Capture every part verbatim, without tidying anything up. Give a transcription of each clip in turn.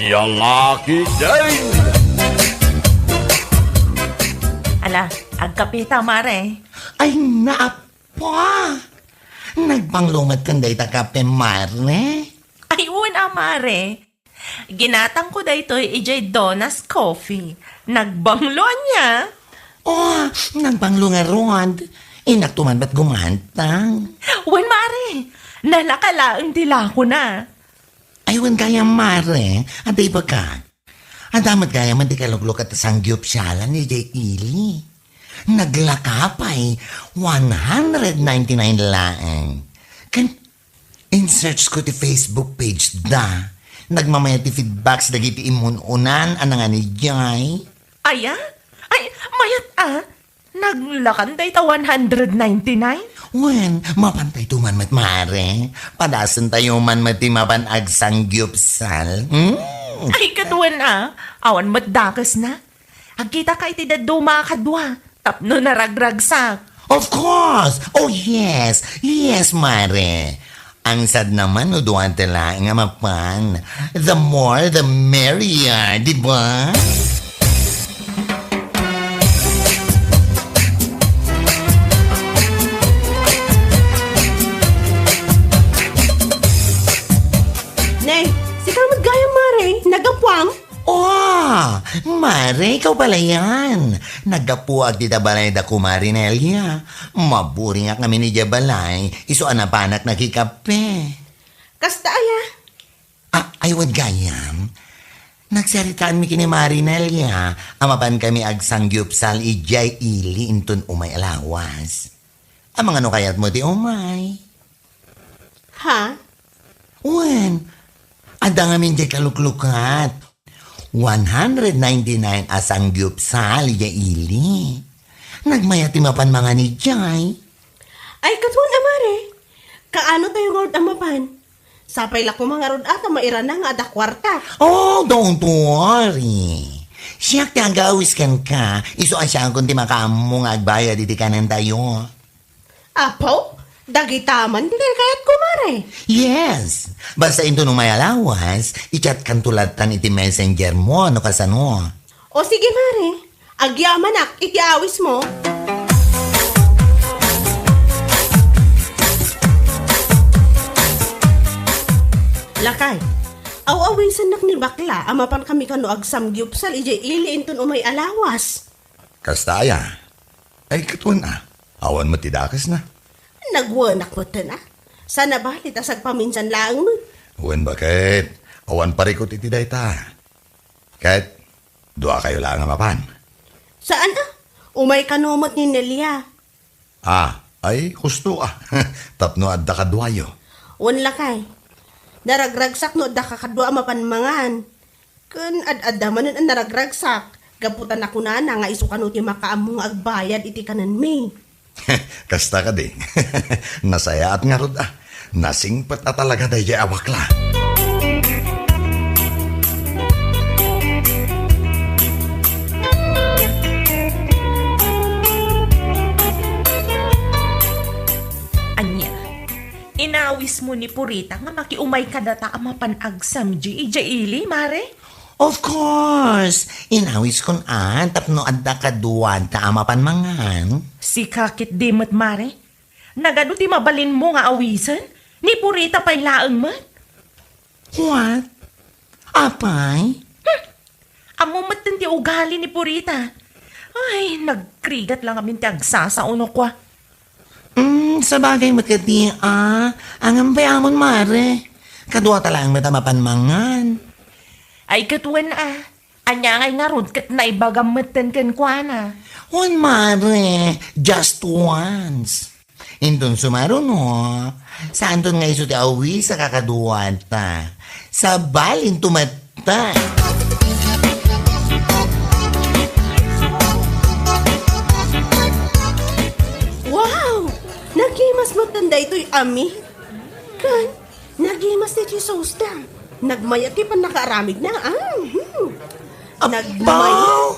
Lalaki din! Ala, agkapita, mare. Ay, naapa! Nagbanglo met kan dayta kape, mare? Ay, wen a, mare. Ginatangko daytoy idiay Donna's Coffee. Nagbanglo ania? Oh, nagbanglo ngarud. Innak tuman met gumantang. Wen, mare. Nalaka laeng ti lakona. Ay, wen gayam, mare. Adda ibagak. Adda met gayam ti kaluklukat a sanggupsalan idiay ili. Naglaka pay, one hundred ninety-nine laeng. Ken in-search ko ti Facebook page da. Nagmamayat ti feedbacks dagiti immun-unan a nangan idiay. Aya? Ay, mayat a. Naglakan dayta one hundred ninety-nine? Wen, mapan tayo man met, mare. Padasentayo man met ti mapan agsanggupsal. Hmm? Ay, ket wen a. Awan met dakesna. Agkitaka iti dadduma a kadua tapno naragragsak. Of course! Oh, yes! Yes, mare! Ang sadna man no dua ti laeng a mapan. The more, the merrier, di ba? Ne, sika met gayam, mare. Naggapuam? Oh, mare, ikaw pala yan. Naggapuak dita balay da kumare Nelia. Maburingak ngamin idiay balay, isu a napanak nakikape. Kasta aya? Ah, ay, wen gayam. Nagsaritaanmi ken ni Mare Nelia a mapankami agsanggupsal idiay ili inton umay a lawas. Amangan no kayatmo ti umay. Ha? Wen, adda ngamin diay kaluklukat. One hundred ninety-nine a sanggupsal idiay ili. Nagmayat ti mapan mangan idiay. Ay, ket wen a, mare. Kaano tayo ngarud a mapan? Sapay la koma ngarud a ta mairana nga adda kuarta. Oh, don't worry. Siak ti agawis kenka, isu a siakon ti makaammo nga agbayad iti kanentayo. Apo, dagita man ti kayatko, mare. Yes. Basta inton umay a lawas, i-chatkanto lattan iti messenger mo, no kasano. O sige, mare. Agyamanak iti awismo. Lakay, aw-awisennak ni bakla a mapankami kano agsamgiupsal idiay ili inton umay a lawas. Kasta aya? Ay, ket wen a. Awan met ti dakesna. Nagwenak metten a. Saan a bali ta sagpaminsan laeng met. Wen baket. Awan parikut iti dayta. Ket, duakayo laeng a mapan. Saan a? Umay kano met ni Nelia. Ah, ay, husto a. Tapno adda kaduayo. Wen lakay. Naragragsak no adda kakadua a mapan mangan. Ken ad-adda manen a naragragsak, gapu ta nakunana nga isu kano ti makaammo nga agbayad iti kanenmi. Kasta kadi. Nasayaat ngarud a. Nasingpet a talaga daydiay a bakla. Ania? Inawismo ni Purita nga makiumay kadata a mapan agsamgi idiay ili, mare? Of course! Inawiskon a tapno adda kaduada a mapan mangan. Sika ketdi met, mare? Nagadu ti mabalinmo nga awisen? Ni Purita pay laeng met? What? Apay? Hmm. Ammo metten ti ugali ni Purita. Ay, nagrigat la ngamin ti agsasao no kua. Hmm, sabagay met ketdi a. Ngem pay amon, mare. Kaduata laeng met a mapan mangan. Ay, ket wen a. Ania ngay ngarud ket naibagam metten kenkuana? Wen, mare, just once. Inton sumaruno, saanton nga isu ti awis a kakaduata. Sabalinto met ta. Wow! Nagimas metten daytoy a mi. Ken, nagimas ti Jesus da. Nagmayat ti pannakaaramidna. Ah, hmm. Appaw!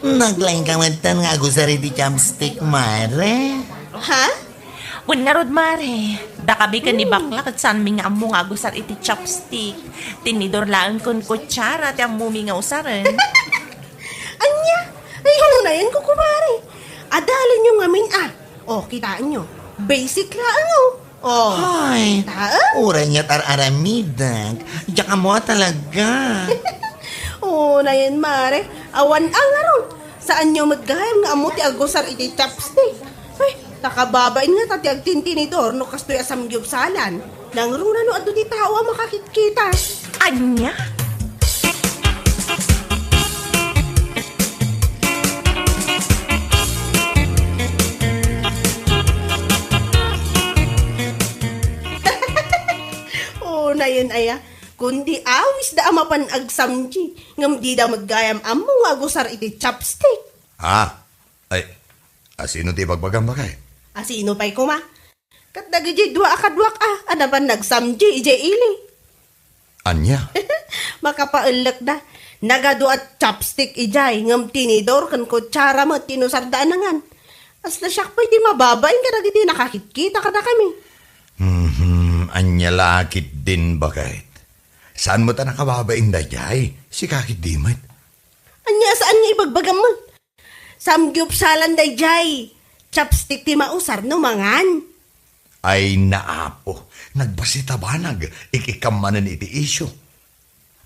Nagmay- Naglaing ka metten nga agusar iti chopstick, mare. Ha? Wen ngarud, mare. Dakami ken ni Bakla ket saanmi nga ammo nga agusar iti chopstick. Tinidor laeng ken kutsara ti ammomi nga usaren. Ania? Ay, unayenko, kumare. Adalinyo ngamin, a. O, kitaenyo. Basic laeng, o. O, Ay, kitaen? Uray nga ar-aramidek. Diak ammo a talaga. Unayen, mare. Awan a ngarud. Saanyo met gayam nga ammo ti agusar iti chopstick. Ay, nakababain ngata ti agtintinidor no kastoy a samgiupsalan. Nangruna no adu ti tao a makakitkita. Ania? Unayen aya, kundi awisda a mapan agsamgi, ngem dida met gayam ammo nga agusar iti chopstick. Ah, Ay, asino ti ibagbagam, baket? Asino pay koma? Ket dagiti dua a kaduak a, a napan nagsamgi idiay ili. Ania? Makapaellekda. Nagadu a chopstick idiay, ngem tinidor ken kutsara met ti inusarda a nangan. Kasla siak pay ti mababain kadagiti nakakitkita kadakami. Mhm, ania la ketdin, baket? Saan met a nakababain daydiay? Sika ketdi met. Ania a saan nga ibagbagam met? Samgiupsalan daydiay. Chopstick ti mausar no mangan. Ay, naapo, nagbassit a banag, ik-ikkam manen iti isyu.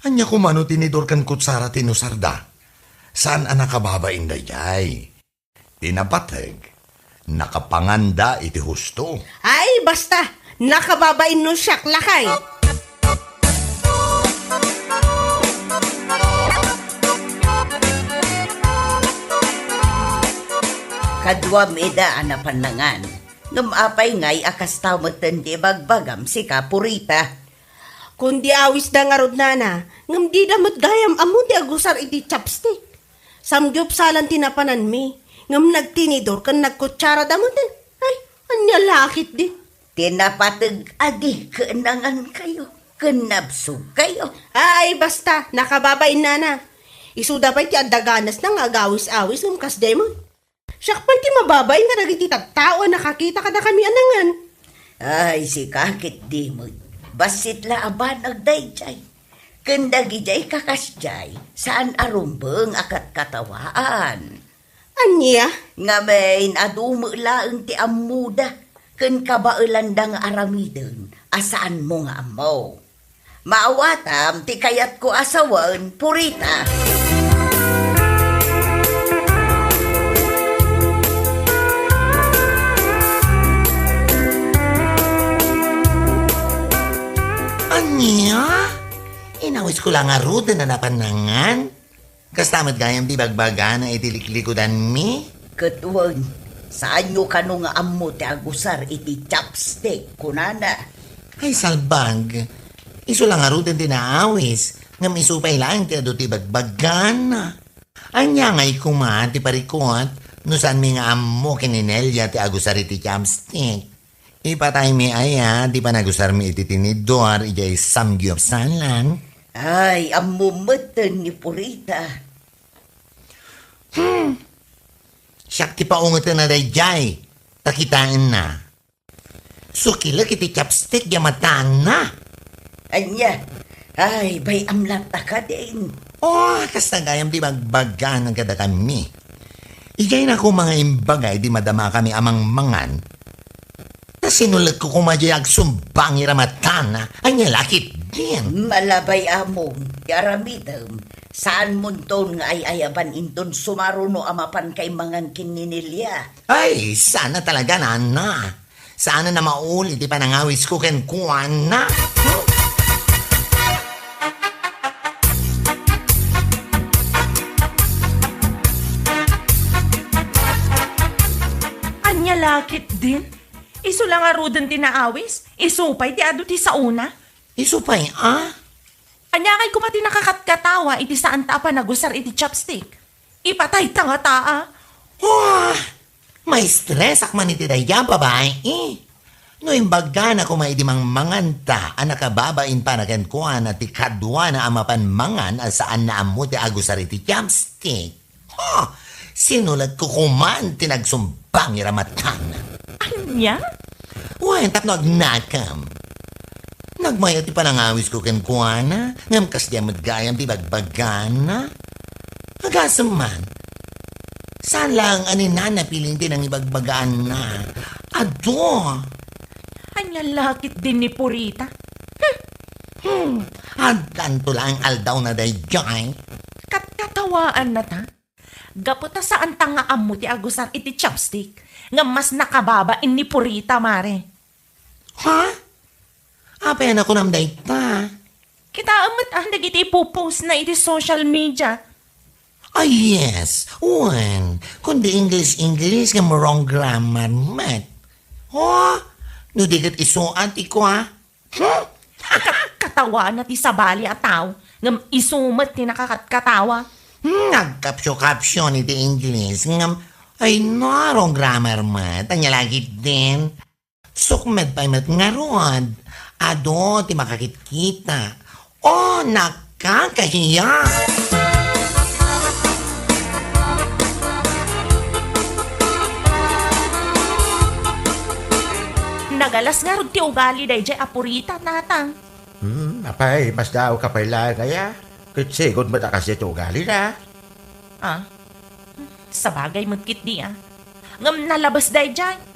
Ania koma no tinidor ken kutsara ti inusarda? Saan a nakababain daydiay. Ti napateg, nakapanganda iti husto. Ay, basta! Nakababain no siak, lakay! Kaduam ida a napan nangan. Ngem apay ngay a kasta metten ti ibagbagam, sika, Purita? Kundi awisda ngarud, nana, ngem dida met gayam ammo ti agusar iti chopstick. Samgiupsalan ti napananmi, ngem nagtinidor ken nagkutsarada metten. Ay, ania la ketdi? Ti napateg a di ket nangankayo, ken nabsogkayo. Ay, basta, nakababain, nana. Isuda pay ti adda ganasna nga agawis-awis ngem kasdiay met. Siak pay ti mababain kadagiti tattao a nakakita kadakami a nangan. Ay, sika ketdi met. Bassit la a banag daydiay. Ken dagidiay kakasdiay, saan a rumbeng a katkatawaan. Ania? Ngamin, adu met laeng ti ammoda, ken kabaelanda nga aramiden a saanmo nga ammo. Maawatam ti kayatko a sawen, Purita. Ania? Inawisko la ngaruden a napan nangan? Kasta met gayam ti bagbagana iti liklikudanmi? Ket wen, saanyo kano nga ammo ti agusar iti chopstick, kunana. Ay, salbag. Isu la ngaruden ti naawis, ngem isu pay laeng ti adu ti bagbagana. Ania ngay koma ti parikut no saanmi nga ammo ken ni Nelia ti agusar iti chopstick? Ipataymi aya ti panagusarmi iti tinidor idiay samgiupsalan? Ay, ammo metten ni Purita. Hmm. Siak ti paungetenna daydiay. Ta kitaenna. Sukilek iti chopstick ya matana. Ania? Ay, bay-am latta kadin. Oh, kasta gayam ti bagbagana kadakami. Idiay na koma nga imbaga idi madamakami a mangmangan. Ta sinulekko koma diay agsumbangir a matana. Ania la ketdin? Malabay among, ti aramidem, saanmonton nga ay-ayaban inton sumaruno a mapan kay mangan ken ni Nelia. Ay, saan a talaga, nana. Saan a mauli ti panangawisko kenkuana. Hmm? Ania la ketdin? Isu la ngaruden ti naawis? Isu pay ti adu ti saona? Isu pay, a? Ania ngay koma ti nakakatkatawa iti saanta a panagusar iti chopstick? Ipatayta ngata, a? Wah! Maistresak man iti daydiay a babai. No imbagana koma idi mangmanganta a nakababain para kenkuana ti kaduana a mapan mangan a saanna ammo ti agusar iti chopstick. Ha! Sinulekko koma ti nagsumbangir a matana. Ania? Wen, tapno agnakam. Nagmayat ti panangawisko kenkuana, ngem kasdiay met gayam ti bagbagana. Agasem man. Saan laeng a ni Nana Piling ti nangibagbagaanna? Adu. Ania la ketdin ni Purita? Hmm, addanto laeng aldawna daydiay. Katkatawaannata? Gapu ta saanta nga ammo ti agusar iti chopstick, ngem mas nakababain ni Purita, mare. Ha? Apay a nakunam dayta? Kitaem met, ah, dagiti ipopost na iti social media. Ah, yes. Wen, kundi English, English, ngem wrong grammar met. Oh, no di ket isuat, iko, ah. Hmm? Kat-, katawana ti sabali a tao, ngem isu met ti nakakatkatawa. Hmm, nagkapsyo-kapsyo ni ti English, ngem, ay, no, wrong grammar met. Ania la ketdin? Sukmed pay met ngarud. Adu ti makakitkita. Oh, nakakahiya! Nagalas ngarud ti ugali daydiay a Purita, Tatang. Hmm, apay, masdaawka pay laeng aya? Ket sigud met a kasdiay ti ugalina. Ah, sabagay met ketdi, ah. Ngem nalabes daydiay.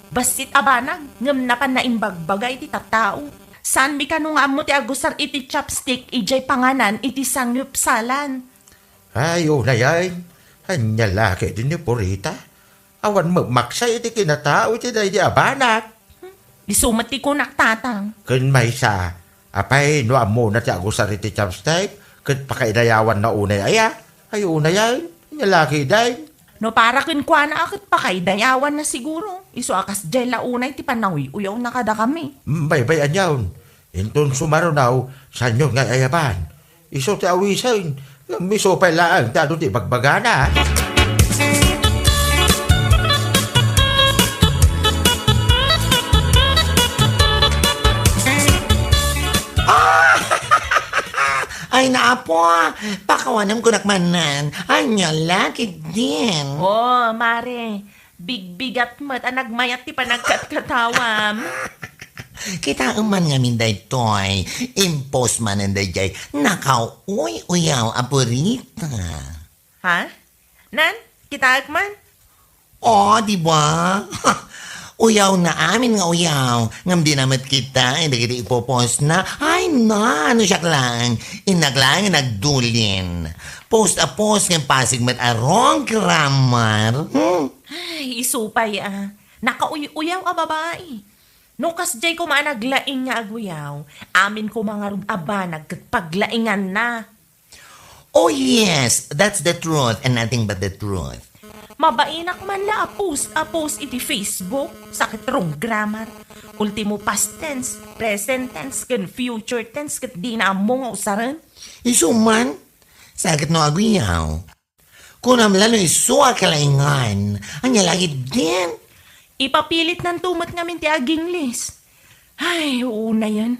Bassit a banag, ngem napan naimbagbaga iti tattao. Saanmi kano nga ammo ti agusar iti chopstick idiay panganan iti sangipsalan. Ay, unayen. Ania la ketdin ni Purita? Awan met maksa iti kinatao iti daydi a banag. Isu met ti kunak, Tatang. Ken maysa, apay no ammona ti agusar iti chopstick, ket pakaidayawanna unay aya? Ay, unayen, ania la ketdin? No para kenkuana a ket pakaidayawanna siguro. Isu a kasdiay la unay ti pananguy-uyawna kadakami. Mm, baybay-anyon. Inton sumarunaw, saanyon nga ayaban? Isu ti awisen, ngem isu pay laeng ti adu ti ibagbagana. Ah! Ay, naapo, pakawanem kunak manen. Ania la ketdin? Oh, mare, bigbigat met a nagmayat ti panagkatkatawam. Kitaem man ngamin daytoy, impost manen daydiay nakauy-uyaw a Purita. Ha? Nan, kitaek man? Oh, di ba? Uyawna amin nga uyaw, ngem dina met kitaen dagiti ipopostna. Ay, na, no siak laeng, innak laeng nagdulin. Post a post ngem pasig met a wrong grammar. Hmm. Ay, isu pay, ah. Nakauy-uyaw a babai. No kasdiay koma a naglaing nga aguyaw, amin koma ngarud a banag ket paglainganna. Oh yes, that's the truth and nothing but the truth. Mabainak man la a post a post iti Facebook, sakit wrong grammar. Ultimo past tense, present tense, ken future tense ket dina ammo nga usaren. Isu man, sakit no aguyaw. Kunam la no isu a kalaingan, ania la ketdin? Ipapilitnanto met ngamin ti aginglis. Ay, unayen.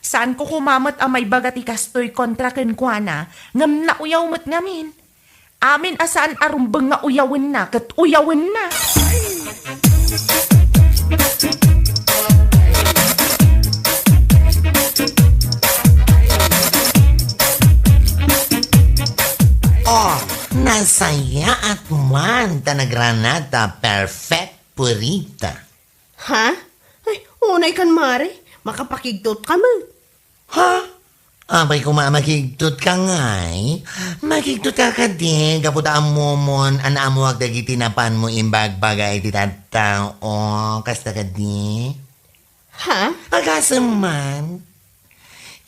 Saanko koma met a maibaga ti kastoy kontra kenkuana, ngem nauyaw met ngamin. Amin a saan a rumbeng nga uyawenna ket uyawenna. Oh, nasayaat man ta nagranata, perfect Purita. Ha? Ay, unay kan, mare. Makapakigtot ka met. Ha? Apay koma a makigtot ka ngay? Makigtot ka kadi, gapu ta ammomon a naammoak dagiti napanmo imbagbaga iti tattao. Kasta kadi? Ha? Agasem man.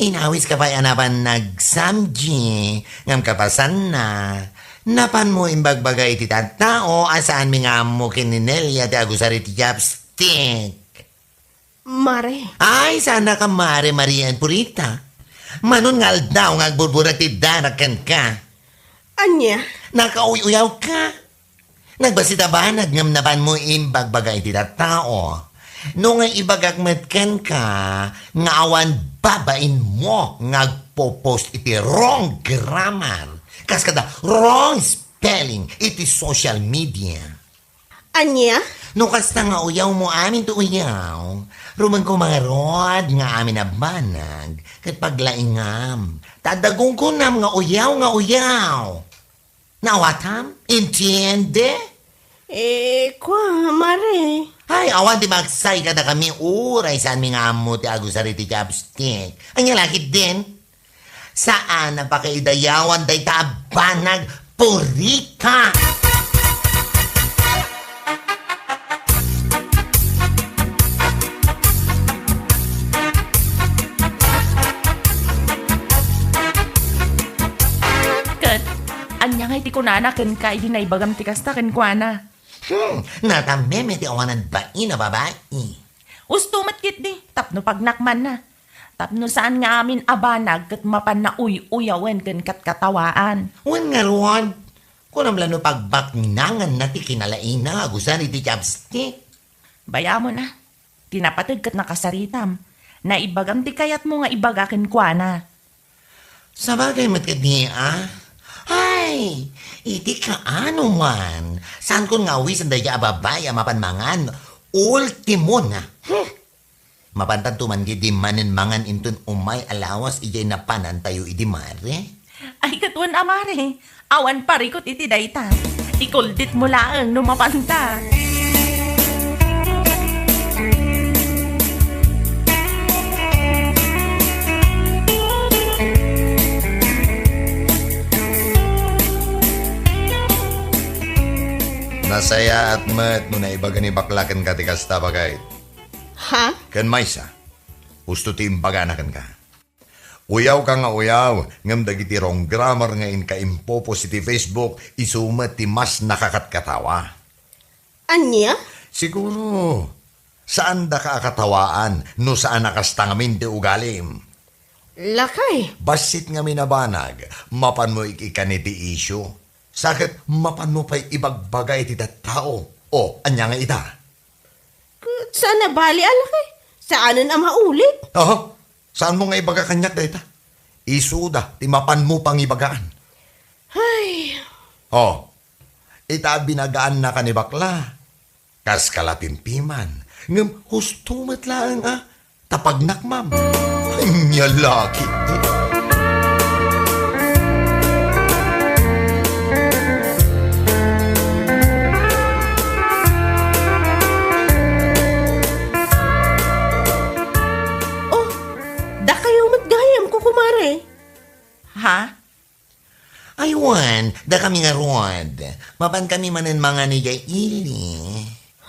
Inawis ka pay a napan nagsamgi, ngem kapasanna, napanmo imbagbaga iti tattao a saanmi nga ammo ken ni Nelia ti agusar iti chopstick. Mare. Ay, saanka mare, Maria and Purita. Manon nga aldaw nga agburburak ti darak kenka. Ania? Nakauy-uyaw ka. Nagbassit a banag ngem napanmo imbagbaga iti tattao. No nga ibagak met kenka nga awan babainmo nga agpo-post iti wrong grammar, kas kada wrong spelling iti social media. Ania? No kasta nga uyawmo amin ti uyaw, rumengko ngarud nga amin a banag ket paglaingam. Ta adda gunggonam nga uyaw nga uyaw. Naawatam? Entiende? Eh, kua, Mare. Ay, awan ti maksay kadakami, uray saanmi nga ammo ti agusar iti chopstick. Ania la ketdin? Saan a pakaidayawan dayta a banag, purita! Ket, ania ngay ti kunana kenka idi naibagam ti kasta kenkuana? Hmm, natammem ti awanan bain a babai. Usto met ketdi, tapno pagnakmanna. Tapno saan nga amin a banag ket mapanna uy-uyawen ken katkatawaan. Wen ngarud, kunam la no pagbaknanganna ti kinalaina agusar iti chopstick. Bayamon a, ti napateg ket nakasaritam. Naibagam ti kayatmo nga ibaga kenkuana. Sabagay met ketdi a. Ay, iti kaano man, saankon nga awisen dayta a babai a mapan mangan. Ultimo na. Hmm. Mapantanto man ketdi manen mangan inton umay a lawas idiay napanantayo idi, Mare? Ay, ket wen a, Mare. Awan parikut iti dayta. Ikulditmo laeng no mapanta. Nasayaat met no naibaga ni bakla kenka ti kasta, baket. Ha? Ken maysa, usto ti imbagana kenka. Uyawka nga uyaw, ngem dagiti wrong grammar nga inka impopost iti Facebook, isu met ti mas nakakatkatawa. Ania? Siguro, saandaka a katawaan no saan a kasta ngamin ti ugalim. Lakay. Bassit ngamin a banag, mapanmo ik-ikkan iti isyu. Sa ket mapanmo pay ibagbaga iti tattao. O, ania nga ita? Ket saan a bali a lakay. Saanen a maulit. Aha. Saanmo nga ibaga kaniak dayta? Isuda ti mapanmo pangibagaan. Ay. O, ita a binagaannaka ni bakla. Kas kalapimpiman. Ngem husto met laeng a. Ta pagnakmam. Ania la ketdi. O, dakayo met gayam, kukumare. Ha? Ay wen, dakami ngarud. Mapankami manen mangan idiay ili.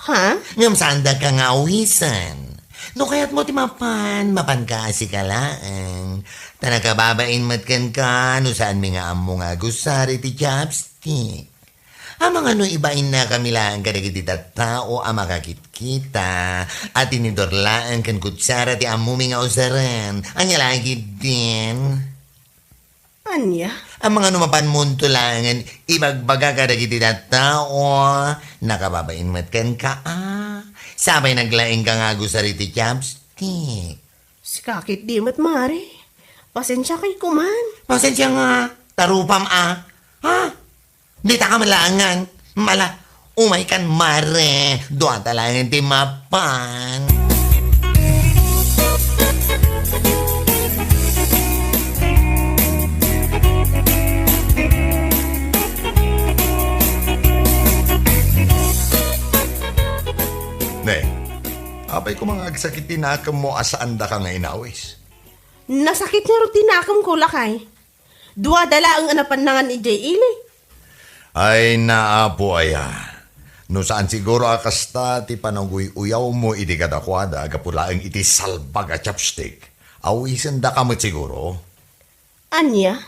Ha? Ngem saandaka nga awisen. No kayatmo ti mapan, mapanka a sika laeng. Ta nakababain met kenka no saanmi nga ammo nga agusar iti chopstick. Amangan no ibainnakami laeng kadagiti tattao a makakitkita, a tinidor laeng ken kutsara ti ammomi nga usaren. Ania la ketdin? Ania? Amangan no mapanmonto laengen ibagbaga kadagiti tattao, nakababain met kenka a. Sapay naglaingka nga agusar iti chopstick. Sika ketdi met, Mare. Pasensiakay koman. Pasensia nga, ta rupam a. Ha? Dita ka malangan. Mala, umaykan, Mare. Duata laeng ti mapan. Ne, apay koma nga agsakit ti nakemmo a saandaka nga inawis? Nasakit ngarud ti nakemko, lakay. Duada laeng a napannangan idiay ili. Ay, naapo aya. No saan siguro a kasta ti panaguy-uyawmo idi kadakuada gapu laeng iti salbag a chopstick, awisendaka met siguro. Ania?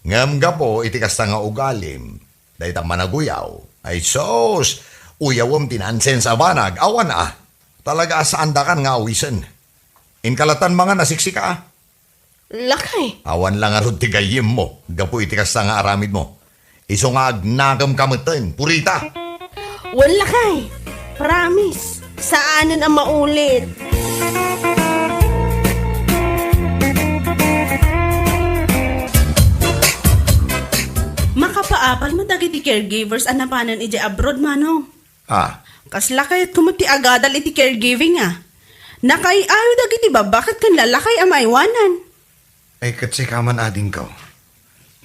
Ngem gapu iti kasta nga ugalim, dayta managuyaw, ay sus, uyawem ti nonsense a banag, awan a. Talaga a saandakan nga awisen. Inka latan mangan a siksika a. Lakay. Awan la ngarud ti gayyemmo gapu iti kasta nga aramidmo. Isu nga agnakemka metten, purita! Wen, lakay. Promise. Saanen a maulit. Makapaapal met dagiti caregivers a napanen idiay abroad, Manong. Ah. Kasla kayatko met ti agadal iti caregiving a. Nakaay-ayo dagiti babbaket ken lalakay a maiwanan. Ay, ket sika man, adingko.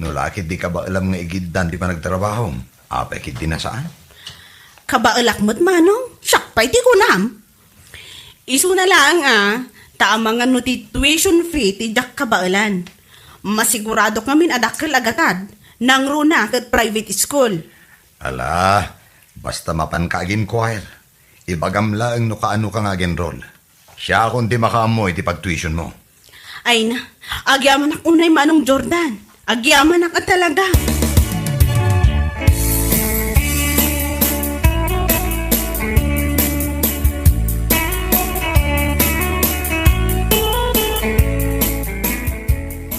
No la ketdi kabaelam nga igiddan ti panagtrabahom, apay ketdi a saan? Kabaelak met, Manong. Siak pay ti kunam. Isuna laeng a, ta amangan no ti tuition fee ti diak kabaelan. Masiguradok ngamin a dakkel a gatad, nangruna ket private school. Ala, basta mapanka ag-inquire, ibagam laeng no kaanoka nga ag-enroll. Siakon ti makaammo iti pagtuitionmo. Ay na, agyamanak unay, Manong Jordan. Agyamanak a talaga.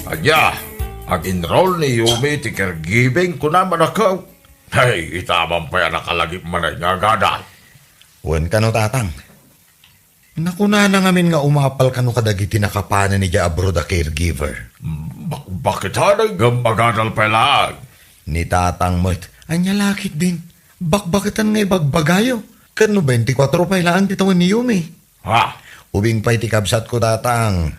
Ania, ag-enroll ni Yumi iti caregiving, kunam, anakko? Ay, ita man pay a nakalagip manen nga agadal. Wen kano, Tatang. Nakunana ngamin nga umapal kano kadagiti nakapanen idiay abroad a caregiver. Bak-, bakit, hanay? Ngem agadal pay laeng. Ni Tatang met, ania la ketdin? Bakbaketan nga ibagbagayo. Ket no twenty-four pay laeng ti tawen ni Yumi. Ha? Ubing pay ti kabsatko, Tatang.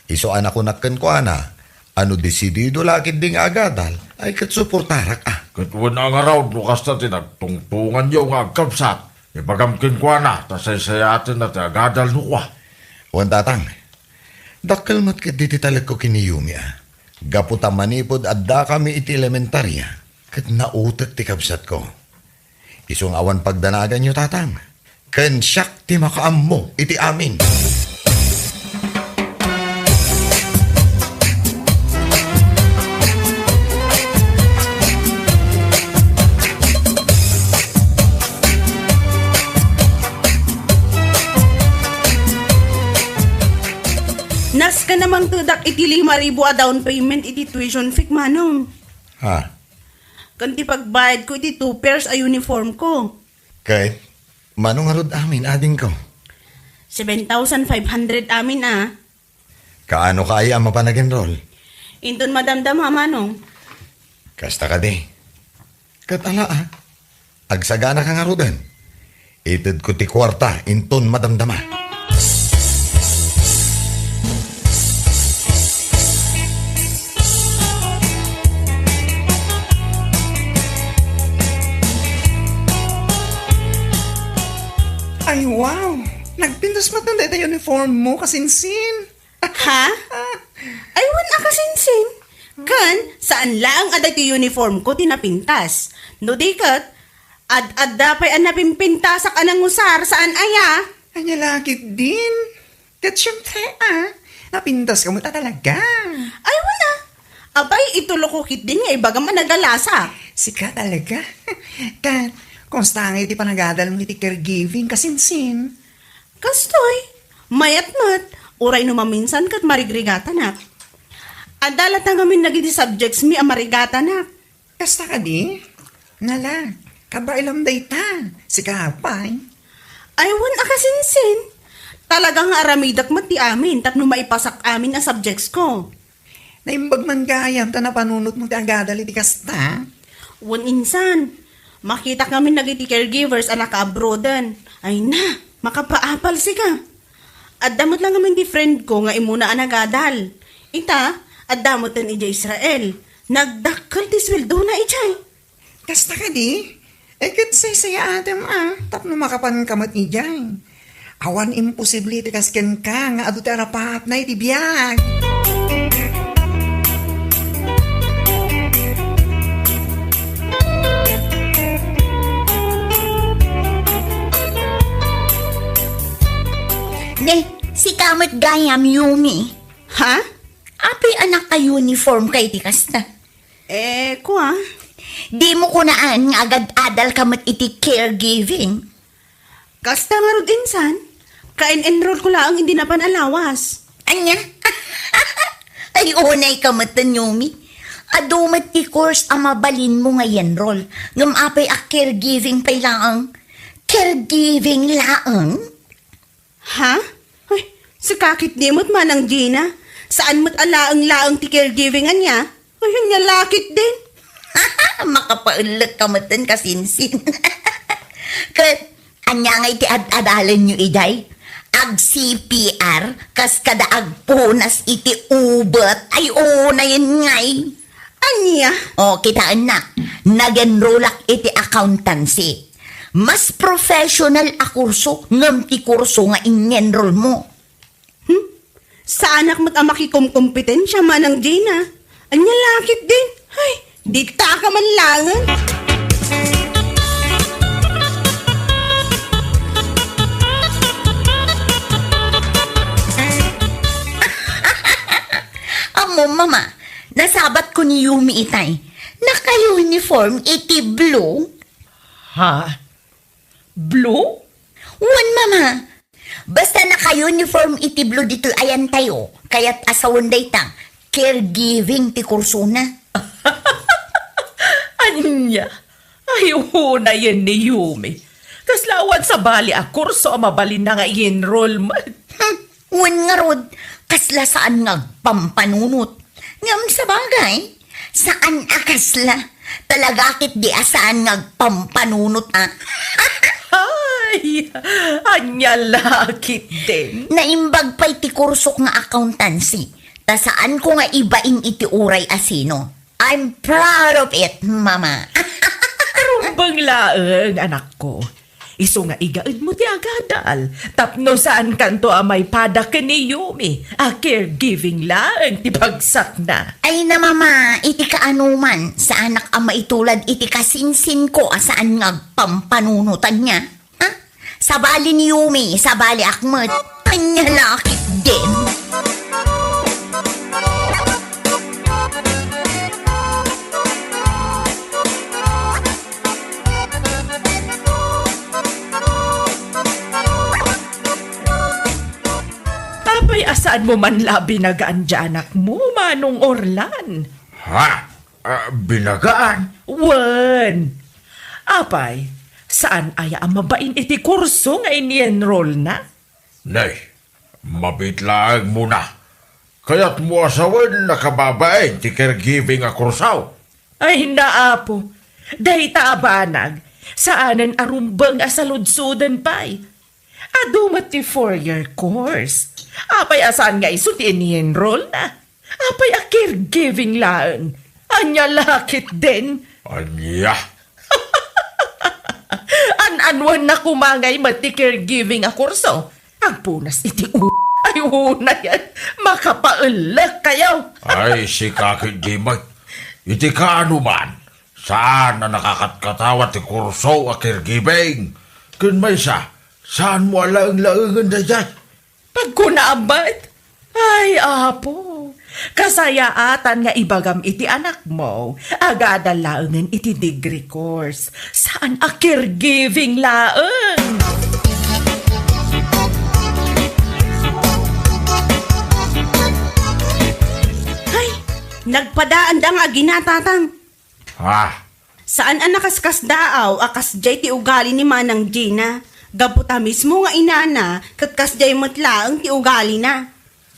Isu a nakunak kenkuana, a no desidido la ketdi nga agadal, ay ket suportarak a. Ket wen a ngarud no kasta ti nagtungtonganyo nga agkabsat, ibagam kenkuana ta saysayatenna ti agadal no kua. Wen, Tatang, dakkel met ketdi ti talekko ken ni Yumi a. Gapu ta manipud addakami iti elementaria, ket nautek ti kabsatko. Isu nga awan pagdanaganyo, Tatang, ken siak ti makaammo iti amin. Nasken a mangtedak iti lima ribu a down payment iti tuition fee, Manong. Ha? Ken ti pagbayadko iti two pairs a uniform ko. Ket, mano ngarud amin, adingko? Seven thousand five hundred amin a. Kaano ka aya a mapan ag-enroll? Inton madamdama, Manong. Kasta kadi. Ket ala a, agsaganaka ngaruden. Itedko ti kuarta inton madamdama. Ay, wow! Nagpintas met dayta uniform mo, kasinsin. Ha? Ay, wen a, kasinsin. Ken, saan laeng a daytoy uniform ko ti napintas. No di ket, ad-adda pay a napimpintasak a nangusar, saan aya? Ania la ketdin? Ket siempre a, napintaska met a talaga. Ay, wen a. Apay, ituloka ketdin nga ibagam a nagalasak. Sika talaga. Ket, kumusta ngay ti panagadalmo iti caregiving, kasinsin? Kastoy, mayat met, uray no maminsan ket marigrigatanak. Adda latta ngamin dagiti subjects mi a marigatanak. Kasta kadi? Nala, kabaelam dayta. Sika pay? Ay, wen a, kasinsin. Talaga nga aramidek met ti amin tapno maipasak amin a subjects ko. Naimbag man gayam ta napanunotmo ti agadal iti kasta? Wen, insan. Makitak ngamin dagiti caregivers a nakaabroaden. Ay na, makapaapal sika. Adda met la ngamin ti friend ko nga immuna a nagadal. Ita, adda metten idiay Israel. Nagdakkel ti sueldona idiay. Kasta kadi? Eh, ket saysayaatem a, tapno makapanka met idiay. Awan imposible ti kas kenka nga adu ti arapaapna iti biag. Ne, sika met gayam, Yumi. Ha? Apay a naka-uniform ka iti kasta? Eh, kua? Dimo kunaan nga agad-adal ka met iti caregiving? Kasta ngarud, insan. Ka-en-enroll ko laeng idi napan a lawas. Ania? Ay, unay ka met, Yumi. Adu met ti course a mabalinmo nga i-enroll. Ngem apay a caregiving pay laeng? Caregiving laeng? Ha? Ay, sika ketdi met, Manang Gina. Saan met a laeng-laeng ti caregiving ania? Ay, ania la ketdin? Makapaellek ka metten, kasinsin. Ket, Ania ngay ti ad-adalanyo idiay? Ag-C P R, kas kada agpunas iti ubet. Ay, unayen ngay. Ania? O, kitaennak, nag-enrollak iti accountancy. Mas professional a kurso ngem ti kurso nga in-enroll mo. Hmm? Saanak met a makikomkompetensia, Manang Gina. Ania la ketdin? Ay, dita ka man laeng. Ammom, Mama, nasabatko ni Yumi itay. Naka-uniform iti blue. Ha? Blue? Wen, Mama. Basta naka-uniform iti blue ditoy ayantayo, kayat a sawen dayta, caregiving ti kursona. Ania? Ay, unayen ni Yumi. Kasla awan sabali a kurso a mabalinna nga i-enroll met. Hmm, wen ngarud, kasla saan nga agpampanunot. Ngem sabagay, saan a kasla. Talaga ketdi a saan nga agpampanunot, a. Ay, ania la ketdin? Naimbag pay ti kursok nga accountancy. Ta saanko nga ibain iti uray a sino. I'm proud of it, Mama. Rumbeng laeng, anakko. Isu nga igaedmo ti agadal, tapno saankanto a maipada ken ni Yumi a caregiving laeng ti bagsakna. Ay na, Mama, iti kaanoman, saanak a maitulad iti kasinsinko a saan nga agpampanunotan niya. Ha? Sabali ni Yumi, sabaliak met. Ania la ketdin? Apay a saanmo man la binagaan ti anakmo, Manong Orlan? Ha? Ah, binagaan? Wen. Apay, saan aya a mabain iti kurso nga ini-enrollna? Nay, mabiit laeng muna. Kayatmo a sawen a kababain ti caregiving a kurso? Ay, naapo. Dayta a banag, saanen a rumbeng a saludsoden pay. Adu met ti four-year course. Apay a saan nga isu ti ini-enrollna? Apay a caregiving laeng? Ania la ketdin? Ania? An-anuenna koma ngay met ti caregiving a kurso? Agpunas iti u-, ay, unayen, makapaellek kayo. Ay, sika ketdi met. Iti kaano man, saan a nakakatkatawa ti kurso a caregiving. Ken maysa, saanmo a laeng-laengen daydiay? Pagkunaam met. Ay, Apo, kasayaatan nga ibagam iti anakmo, agadal laengen iti degree course. Saan a caregiving laeng. Ay, nagpadaanda nga agina, Tatang. Ha? Saan a nakaskasdaaw a kasdiay ti ugali ni Manang Gina, gapu ta mismo nga inana ket kasdiay met laeng ti ugalina.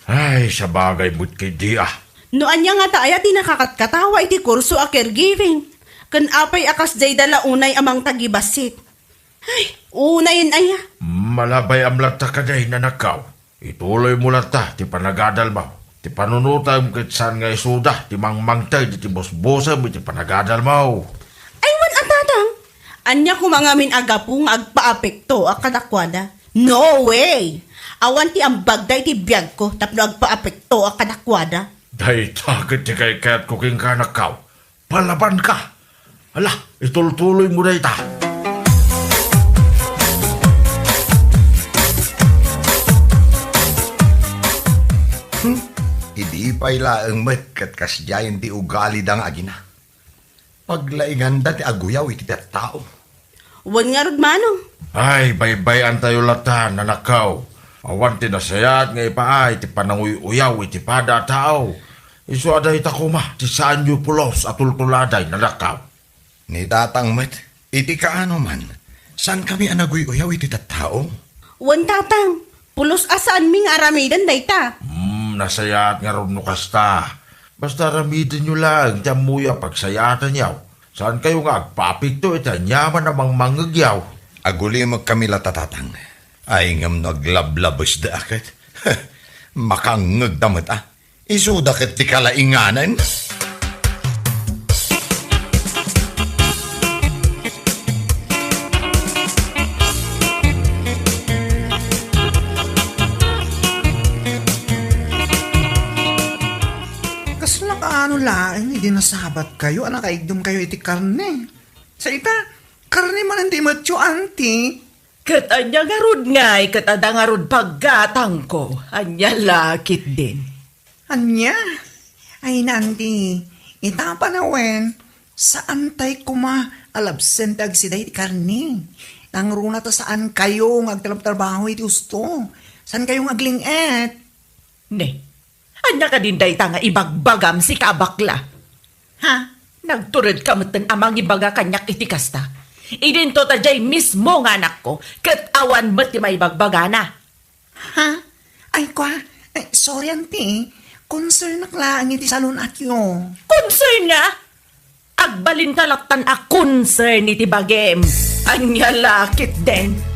Ay, sabagay met ketdi a. No ania ngata aya ti nakakatkatawa iti kurso a caregiving? Ken apay a kasdiay da la unay a mangtagibassit? Ay, unayen aya. Malabay-am latta kadi, nanakkaw. Ituloymo latta ti panagadalmo. Ti panunotem ket saan nga isuda ti mangmangted iti busbusem iti panagadalmo. Ay, wen a, Tatang, ania koma ngamin a gapu nga agpaapekto a kadakuada? No way! Awan ti ambagda iti biagko tapno agpaapekto a kadakuada. Dayta ket ti kaykayatko kenka, nakkaw. Palabanka! Ala, itultuloymo dayta. Hmm? Idi pay laeng met ket kasdiayen ti ugalida nga agina. Paglainganda ti aguyaw iti tattao. Wen ngarud, Manong. Ay, baybay-antayo latta, nanakkaw. Awan ti nasayaat nga ipaay ti pananguy-uyaw iti pada a tao. Isu a dayta koma ti saanyo pulos a tultuladay, nanakkaw. Ni Tatang met, iti kaano man, saankami a naguy-uyaw iti tattao? Wen, Tatang, pulos a saanmi nga aramiden dayta. Hmm, nasayaat ngarud no kasta. Basta aramidenyo laeng ti ammoyo a pagsayaatanyo. Saankayo nga agpaapekto iti aniaman a mangmangngegyo. Agulimekkami latta, Tatang. Ay, ngem no aglablabesda a ket, makangngegda met, a. Isuda ket ti kalainganan. Kasla kaano laeng idi nasabatkayo a nakaigdemkayo iti karne? Sa ita, karne manen ti metyo, Auntie. Ket ania ngarud ngay ket adda ngarud paggatangko? Ania la ketdin? Ania? Ay, Auntie, ita panawen, saantay koma a labsen ti agsida iti karne. Nangruna ta saankayo nga agtrabtrabaho iti husto. Saankayo nga agling-et. Ne, ania kadin dayta nga ibagbagam, sika a bakla? Ha? Nagturedka metten a mangibaga kaniak iti kasta. Idinto ta diay mismo nga anakko, ket awan met ti maibagbagana. Ha? Ay, kua, eh, sorry, Auntie. Concernak laeng iti salun-atyo. Concern nga? Agbalinka lattan a concern iti bagim. Ania la ketdin?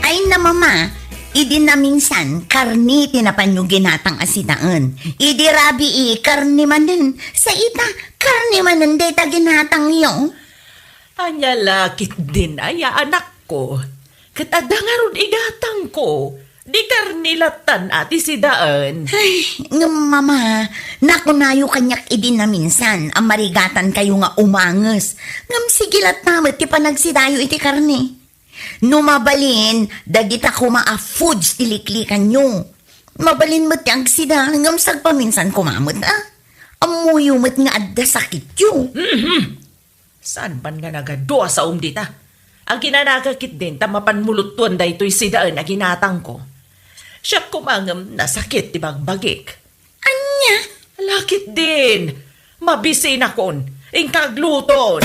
Ay, na, Mama, idi naminsan, karne ti napanyo ginatang a sidaen. Idi rabii, karne manen. Sa ita, karne manen dayta ginatangyo. Ania la ketdin aya, anakko? Ket adda ngarud igatangko. Di karne lattan a ti sidaen. Ay, ngem, Mama, nakunayo kaniak idi naminsan a marigatankayo nga umanges. Ngem sige latta met ti panagsidayo iti karne. No mabalin, dagita koma a foods ti liklikanyo. Mabalin met ti agsida, ngem sagpaminsan koma met, a. Ammoyo met nga adda sakityo. Mhm. Saan man nga nagadu a saom dita? Aginanaga ketdin ta mapan muluttuan daytoy sidaen a ginatangko. Siak koma ngem nasakit ti bagbagik. Ania? Ala ketdin! Mabisinakon! Inka agluton!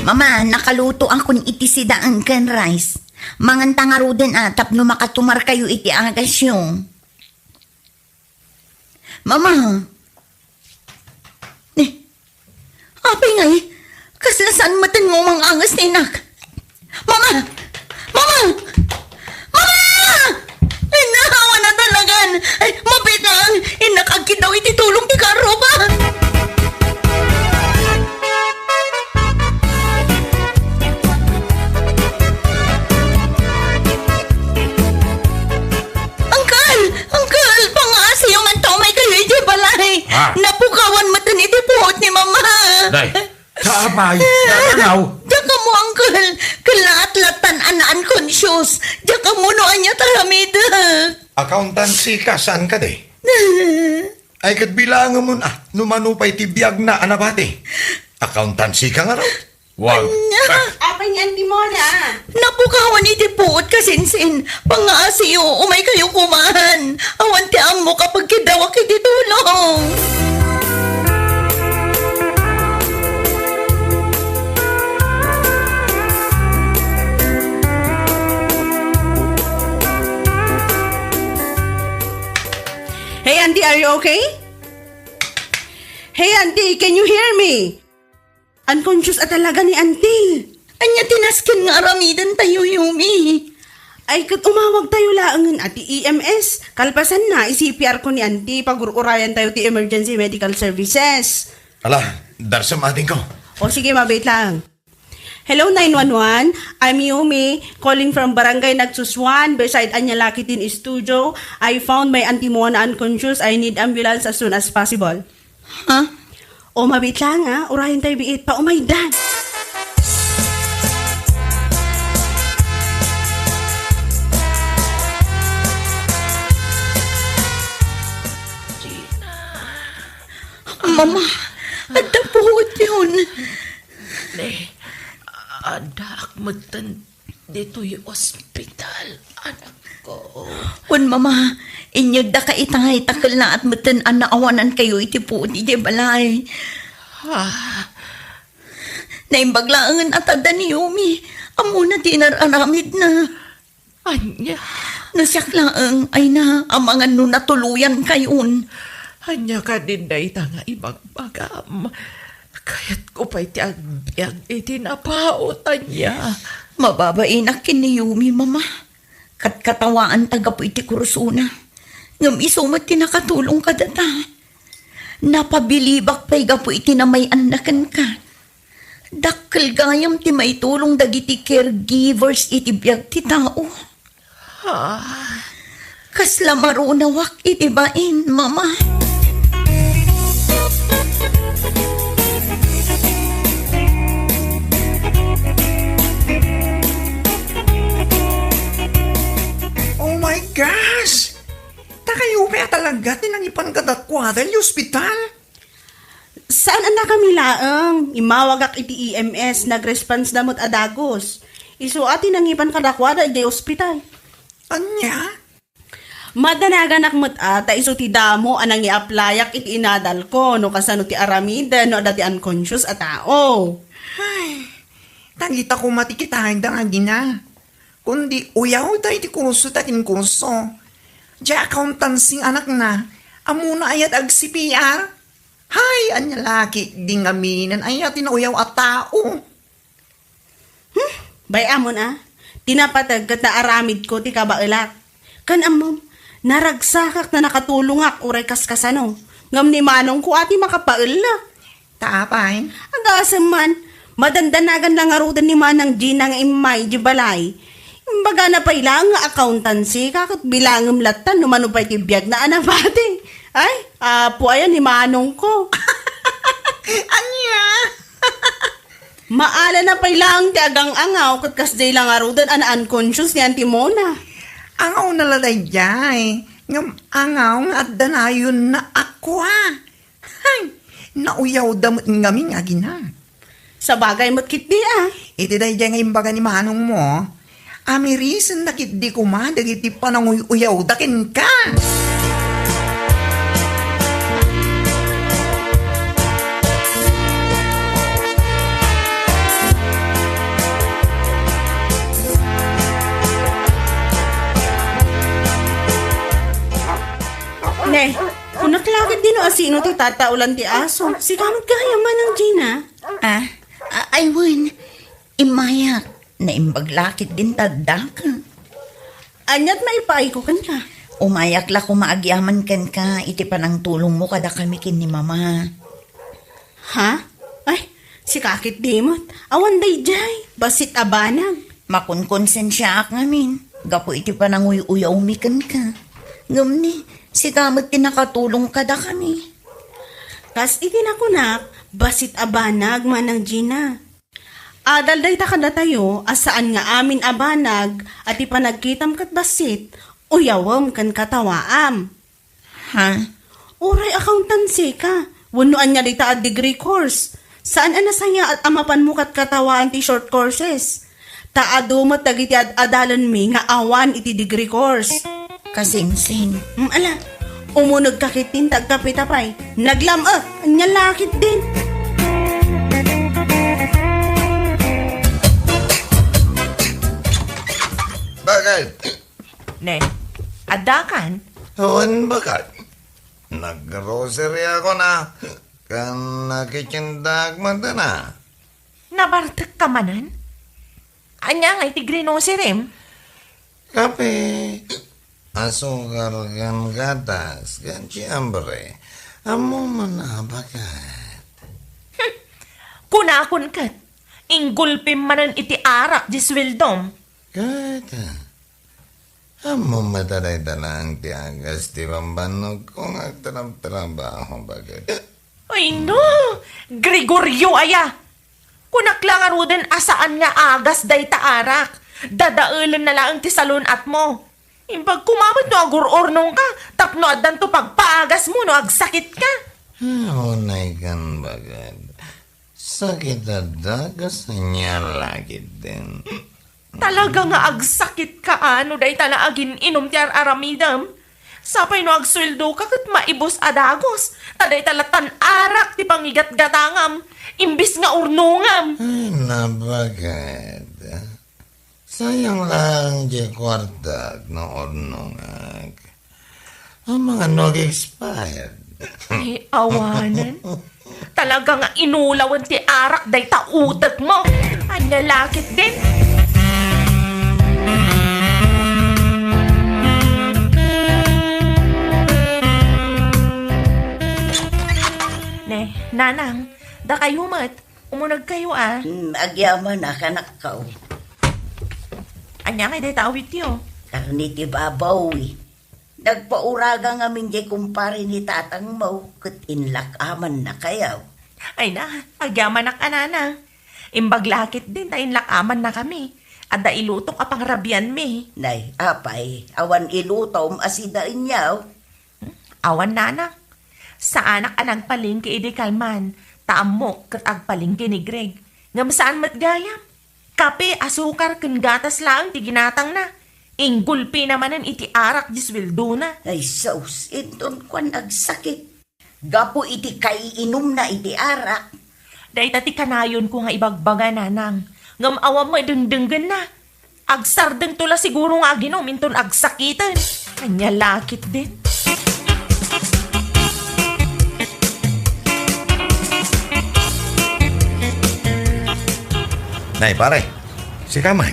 Mama, nakalutoakon iti sidaen ken rice. Manganta ngaruden a tapno makatumarkayo iti agasyo. Mama! Ni, apay ngay, kasla saan metten nga umanganges ti innak? Mama! Mama! Mama! Ay, naawan na talagan! Ay, mabiit lang! Innak, agkiddaw iti tulong ti karro, pa! Uncle! Uncle! Pangaasiyo man ta umaykayo idiay balay! Ah. Napukawan metten iti puot ni Mama! Day, kaamay, nanaw! Diak ammo, Uncle! Kellaat lattan a na-unconscious! Diak ammo no ania ti aramidek! Accountancy ka, saan kadi? Ay, ket bilangemon, a, no mano pay ti biagna a nabati. Accountancy ka ngarud? Wow. Ania? Apay ni Auntie Mona? Napukawan iti puot, kasinsin. Pangaasiyo, umaykayo koman. Awan ti ammok a pagkiddawak iti tulong. Hey, Auntie, are you okay? Hey, Auntie, can you hear me? Unconscious a talaga ni Auntie. Ania ti nasken nga aramidentayo, Yumi? Ay, ket umawagtayo laengen a ti E M S. Kalpasanna, i-C P R ko ni Auntie, pagur-urayantayo ti emergency medical services. Ala, darsem, adingko. O sige, mabiit lang. Hello, nine one one. I'm Yumi, calling from Barangay Nagsusuan, beside Anya Lucky Teen Studio. I found my Auntie Mona unconscious. I need ambulance as soon as possible. Ha? O, mabiit lang, ha? Urayen tayo biit. Paumaydan. Mama, adda puot yun. Ne, addaak metten ditoy ospital, anakko. Wen, Mama, inyegdaka itay ta kellaat metten a naawanankayo iti puot idiay balay. Ah. Naimbag laengen a ta adda ni Yumi. Ammona ti inar-aramidna. Ania? No siak laeng, ay na, amangan no natuloyan kayon. Ania kadin dayta nga ibagbagam? Kayatko pay ti agbiag iti napaut, ania? Mababainak ken ni Yumi, Mama. Katkatawaanta gapu iti kursona. Ngem isu met ti nakatulong kadata. Napabilibak pay gapu iti namay-anna kenka. Dakkel gayam ti maitulong dagiti caregivers iti biag ti tao. Ah. Kasla marunawak iti bain, Mama. Oh my gosh! Ta kayo pay a talaga ti nangipan kadakuada iti ospital? Saan a nakami laeng. Immawagak iti E M S, nagresponse da met a dagus. Isu a ti nangipan kadakuada idiay ospital. Ania? Madanaganak met a, ta isu ti damo a nangiaplayak iti inadalko no kasano ti aramiden no adda ti unconscious a tao. Ay, dagita koma ti kitaendak, Gina. Kundi uyawda iti kurso ta kin kurso. Diay accountancy anakna, ammona aya ti ag-C P R? Hay, ania la ketdi ngamin aya ti nauyaw a tao? Hmm, bay-amon a, ti napateg ket naaramidko ti kabaelak. Ken ammom, naragsakak ta nakatulongak uray kaskasano. Ngem ni manongko a ti makapaellek. Ta apay? Agasem man, madandanagan la ngaruden ni Manang Gina nga immay idiay balay. Imbagana pay laeng nga accountancy ka ket bilangem latta no mano pay ti biagna a nabati. Ay, apo aya ni manongko. Ania? Maalana pay laeng ti agang-angaw ket kasdiay la ngaruden a na-unconscious ni Auntie Mona. Angawna la daydiay, ngem angaw nga adda nayonna a kua. Hay, nauyawda met ngamin nga agina. Sabagay met ketdi a. Iti daydiay nga imbaga ni manongmo, amirisenna ketdi koma dagiti pananguy-uyawda kenka. Ne, kunak la ketdi no asino ti tataolan ti aso. Sika met gayam, Manang Gina. Ah, a-, ay wen, immayak. Naimbag la ketdin ta addaka. Ania ti maipaayko kenka? Umayak la koma agyaman kenka iti panangtulongmo kadakami ken ni Mama. Ha? Ay, sika ketdi met. Awan daydiay, bassit a banag. Makonkonsensiaak ngamin gapu iti pananguy-uyawmi kenka. Ngem ni, sika met ti nakatulong kadakami. Kas iti nakunak, bassit a banag, Manang Gina. Adal dayta kadatayo a saan nga amin a banag a ti panagkitam ket bassit, uyawem ken katawaam. Ha? Uray accountancy ka, wenno ania dayta a degree course. Saan a nasayaat a mapanmo ket katawaan ti short courses. Ta adu met dagiti ad-adalenmi nga awan iti degree course. Kasingsing. Mm, ala, umunegka ketdin ta agkapita pay. Naglam-ek, ania la ketdin. Bakit? Ne, addakan? Wen, bakit? Nag-grocery ako na, kan nakitsindak man na. Nabartek ka manen? Ania nga iti grinoserem? Kape, asukar, ken gatas, ken siyempre, ammo man a baket. Hmm. Kunakon ket, inggulpim manen iti arak di sueldom. Ket, ammo met a dayta laeng ti agas ti bambannogko nga agtrabtrabaho, baket. Ay no, Gregorio aya! Kunak la ngaruden a saan nga agas dayta arak. Dadaelen na laeng ti salun-atmo. Imbag koma met no agur-urnongka tapno addanto pagpaagasmo no agsakitka. Ah, unay kan bagad. Sakit a dagas ania la ketdin. Talaga nga agsakit ka, a, no dayta la agin-inum ti ar-aramidem. Sapay no agsueldoka ket maibus a dagus, ta dayta lattan arak ti pangigatgatangam, imbis nga urnongam. Ay, nabaket. Sayang lang di kuartak no urnongak. Amangan no ag-expired. Ay, awanan. Talaga nga inulawen ti arak dayta utekmo. Ania la ketdin? Ne, nanang, dakayo met, umunegkayo a. Hmm, agyaman a, kanakkaw. Ania ngay dayta awityo? Karne ti baboy. Nagpauraga ngamin jay kumpare ni tatangmo, ket inlak-amanna kayaw. Ay na, agyamanak a, nanang. Imbag la ketdin ta inlak-amannakami. Adda ilutok a pangrabianmi. Nay, apay, awan ilutom a sida, ania? Awan, nanang. Saanak a nagpalengke idi kalman, ta ammok ket agpalengke ni Greg. Ngem saan met gayam. Kape, asukar, ken gatas laeng ti ginatangna. Inggulpina manen iti arak di sueldona. Ay, sus, inton kuan agsakit. Gapu iti kaiinumna iti arak. Dayta ti kanayonko nga ibagbaga, nanang. Ngem awan met dengdenggenna. Agsardengto la siguro nga aginom inton agsakiten. Ania la ketdin? Nay, pare, sika met.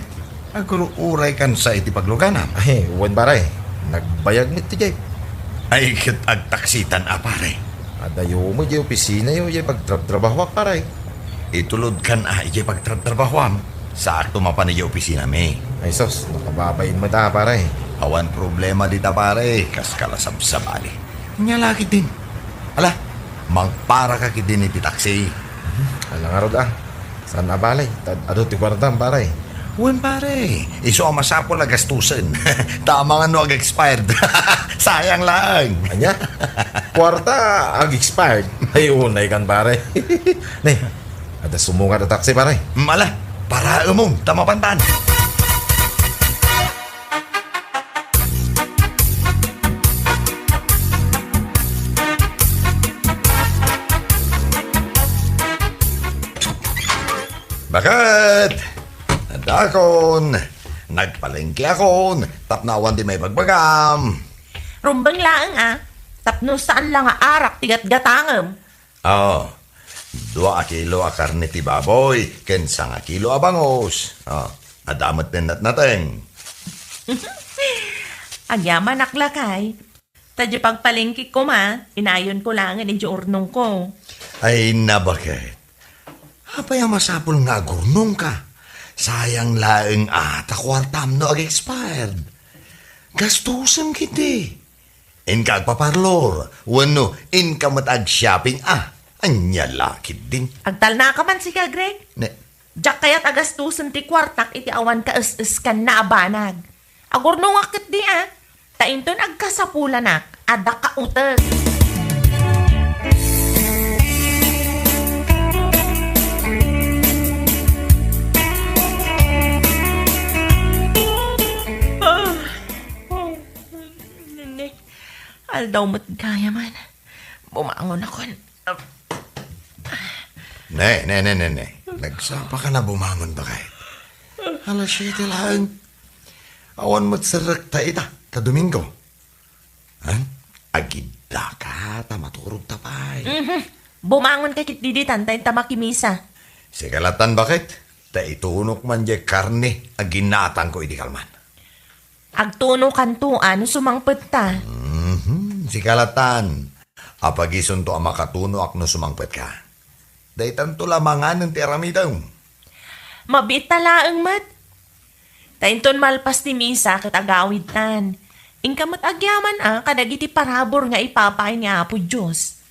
Agur-uraykan sa iti pagluganam. Ay, wen, pare. Nagbayag met ti jeep. Ay, ket agtaksitan a, pare. Adayo met jay opisinayo, jay pagtrabtrabahoak, pare. Itulodkan a, ijay pagtrabtrabahoam. Saakto mapan ijay opisinami. Ay, sus, nakababain met a, pare. Awan problema dita, pare. Kaskala sabsabali. Ania la ketdin. Ala, mangparaka ketdin iti taksi. Ala ngarud a. Saan a bale? Ta adu ti kuartam, pare. Wen, pare. Isu a masapul a gastusen. Ta amangan no ag-expired. Sayang laeng. Ania? Kuarta ag-expired? Ay, unaykan, pare. Ne, adda sumungad a taksi, pare. Mm, ala, paraemon, ta mapantan. Baket! Adakon, nagpalengke akon, tapno awan ti maibagbagam. Rumbeng laeng a, tapno saan la nga arak ti gatgatangem. Oo. Dua a kilo a karne ti baboy, ken sanga kilo a bangus. Oh, adda met ti natnateng. Agyamanak lakay. Ta di pagpalengke koma, inayonko laengen iti urnongko. Ay, nabaket. Apay a masapul nga agurnongka? Sayang laeng a ta kuartam no ag-expired. Gastusen kiti. Inka agpaparlor, wenno inka met ag-shopping a. Ania la ketdin. Agtalnaka man sika, Greg. Ne. Diak kayat a gastusen ti kuartak iti awan kaes-eskanna a banag. Agurnongak ketdi a. Ta inton agkasapulanak, adda kautek. Ah. Nene, aldaw met gayam a. Bumangon akon. Ne, ne, ne, ne, ne. Nagsapaka a bumangon, baket. Alas siete laeng. Awan met serrekta ita, ta Domingo. Ha? Agiddaka, ta maturogta pay. Mhm. Bumangonka ketdi ditan, ta inta makimisa. Sika lattan, baket. Ta itunok man jay karne a ginatangko iti kalman. Agtunokanto a no sumangpetta. Mhm, sika lattan. Apagisonto a makatunoak no sumangpetka. Daytanto la manganen ti aramidem. Mabiit ta laeng met. Ta inton malpas ti misa ket agawidtan. Inka met agyaman a kadagiti parabur nga ipapaay ni Apo Dios.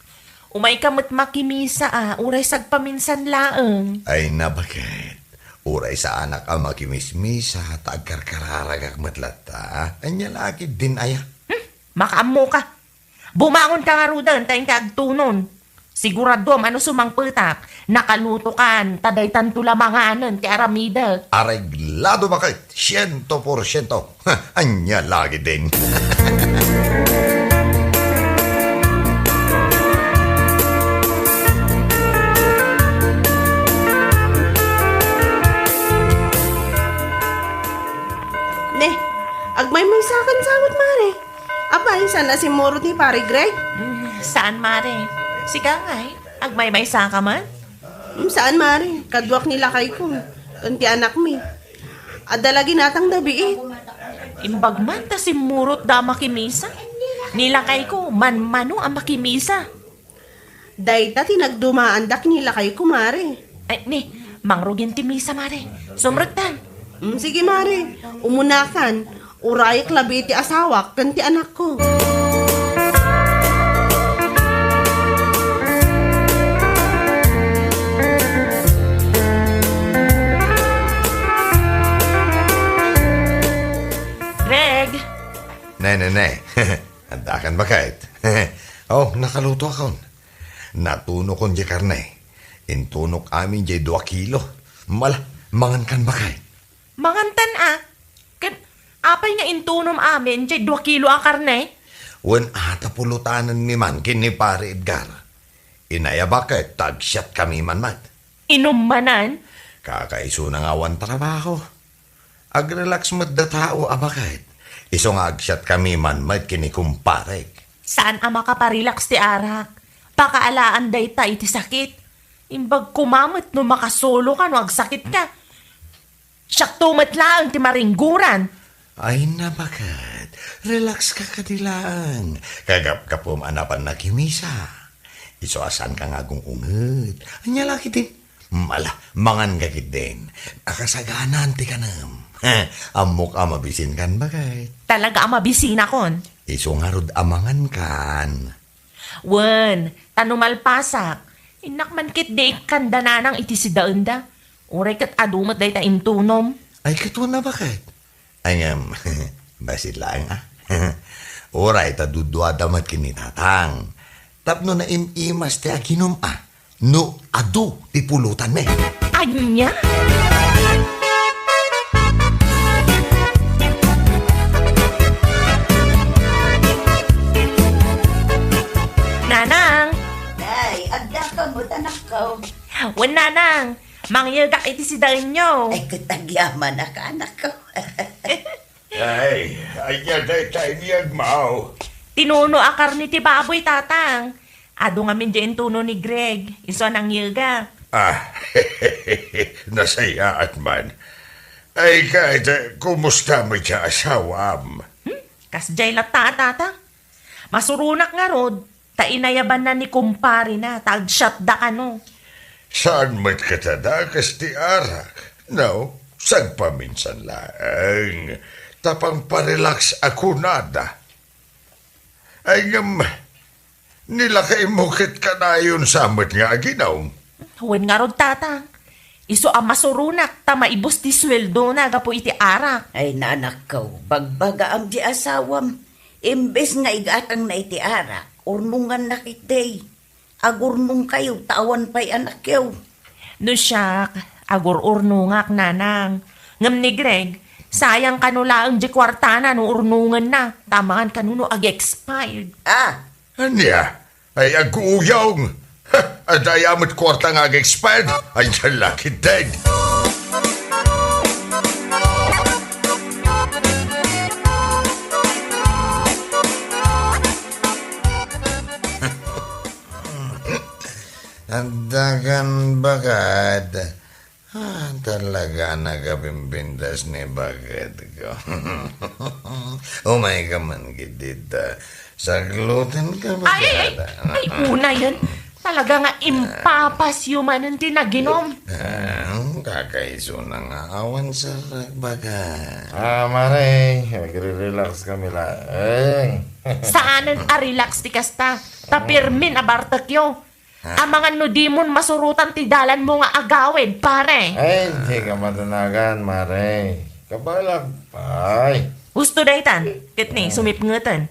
Umayka met makimisa a, uray sagpaminsan laeng. Ay, nabaket. Uray saanak a makimismisa, ta agkarkararagak met latta. Ania la ketdin aya? Hmm, makaammoka. Bumangonka ngaruden, ta inka agtunon. Siguraduam a no sumangpetak, nakalutokan, ta daytanto la manganen ti aramidek. Areglado, baket, siento por siento. Ania la ketdin. Maymaysakan sa met, Mare. Apay, saan a simmurot ni Pare Greg? Mm, saan, Mare. Sika ngay, agmaymaysaka man? Mm, saan, Mare. Kaduak ni lakayko ken ti anakmi. Adda la ginatangda biit. Imbag man ta simmurotda a makimisa. Ni lakayko, manmano a makimisa. Dayta ti nagdumaandak ni lakayko, Mare. Ay, ni, mangrugi ti misa, Mare. Sumrektan. Mm, sige, Mare. Umunakan. Urayek labi iti asawak ken ti anakko. Greg! Ne, ne, ne. Addakan, baket. Oh, nakalutoakon. Natunokon diay karne. Intunok amin diay dua kilo. Mala, mangankan, baket. Mangantan a? Ket apay nga intunom amin diay dua kilo a karne? Wen, a ta pulotanenmi man ken ni Pare Edgar. Inayabak ket ta agsiatkami man met. Inum manen? Kakaisuna nga awan trabaho. Agrelax met da tao a baket. Isu nga agsiatkami man met ken ni kumparek. Saan a makaparelax ti arak? Pakaalaan dayta iti sakit. Imbag koma met no makasolo ka no agsakit ka. Siakto met laeng ti maringguran. Ay, na, baket. Relax ka kadi laeng. Kagapgapum a napan nakimisa. Isu a saanka nga agung-unget. Ania la ketdin? Mala, manganka ketdin. Akasaganan ti kanem. Ammok a mabisinkan, baket. Talaga a mabisinakon? Isu ngarud a mangankan. Wen, ta no malpasak, innak man ketdi ikkan da nanang iti sidaenda. Uray ket adu met dayta intunom. Ay, ket wen a, baket. Ay ngem, bassit laeng a. Uray ta duduada met ken ni tatang. Tapno naim-imas ti aginum a. No adu ti pulotanmi. Ania? Nanang! Nay, adda ka met, anakko? Wen, Nanang. Mangyegak iti sidaenyo. Ay, ket agyamanak, anakko. Ay, ania dayta inyegmo? Tinuno a karne ti baboy, Tatang. Adu ngamin diay intuno ni Greg, isu a nangyegak. Ah, nasayaat man. Ay, ket, kumusta met ti asawam? Hmm? Kasdiay latta a, Tatang. Masuronak ngarud, ta inayabanna ni kumparena, ta agsiatda kano. Saan met ket a dakes ti arak, no? Sagpaminsan laeng, ta pangparelax a kunada. Ay, ngem, ni lakaymo ket kanayon sa met nga aginum? Wen ngarud, Tatang. Isu a masuronak ta maibus ti sueldona gapu iti arak. Ay, nanakko, bagbagaam ti asawam. Imbes nga igatangna iti arak, urnonganna ketdi. Agurnongkayo ta awan pay anakyo. No siak, agur-urnongak, Nanang. Ngem ni Greg, sayang kano laeng diay kuartana no urnongenna, ta amangan kano no ag-expired. Ah, Ania? Ay, aguyong! Ha! Adda aya met kuarta nga ag-expired? Ay, ket la ketdin! Addakan, baket. Ah, talaga a nakapimpintas ni baketko. Umayka man ketdi ta saklutenka, ay, ay, ay, baket. Ay, unayen. Talaga nga impapasyo manen ti naginum. Ah, kakaisuna nga awan sarrak, baket. Ah, Mare, agre-relax kami laeng. Saanen a relax ti kasta. Ta pirmin a bartekyo. Amangan no dimon masurotan ti dalanmo nga agawid, pare. Ay, dika madanagan, Mare. Kabalak pay. Husto daytan, ket ni, sumipngeten.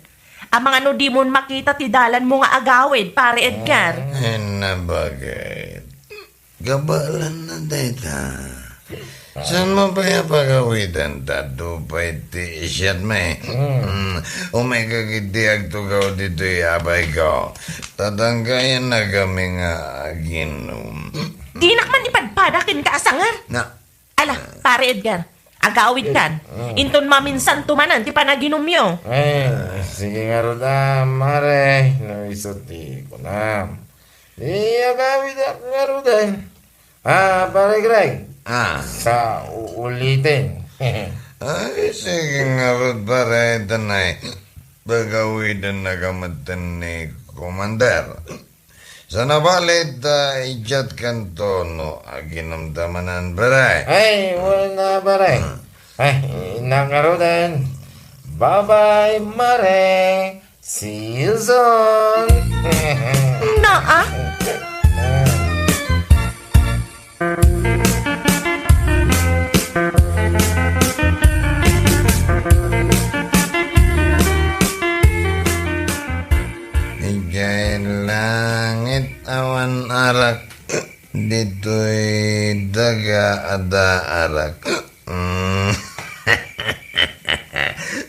Amangan no dimon makita ti dalanmo nga agawid, Pare Edgar. Ay, na, baket. Kabaelanna dayta. Saanmo pay a pagawiden ta adu pay ti siatmi? Hmm. Hmm, umayka ketdi agtugaw ditoy, apayko. Ta danggayanna kami nga aginum. Dinak man ipadpada kenka a sanger? Na. Ala, Pare Edgar, agawidkan. Mm. Inton maminsanto manen ti panaginumyo. Eh, sige ngarud a, mare, no isu ti kunam. Di agawidak ngaruden. Ah, Pare Greg. Ah. Sa uuliten. Ay, sige ngarud, pare, danay. Pagawidennaka metten ni Commander. Sana balet, ah, idiatkanto no aginumta manen, pare. Ay, wen a, pare. Hmm. Ay, innak ngaruden. Bye-bye, mare. See you soon. Naa? Idiay langit awan arak, ditoy daga adda arak. Mm.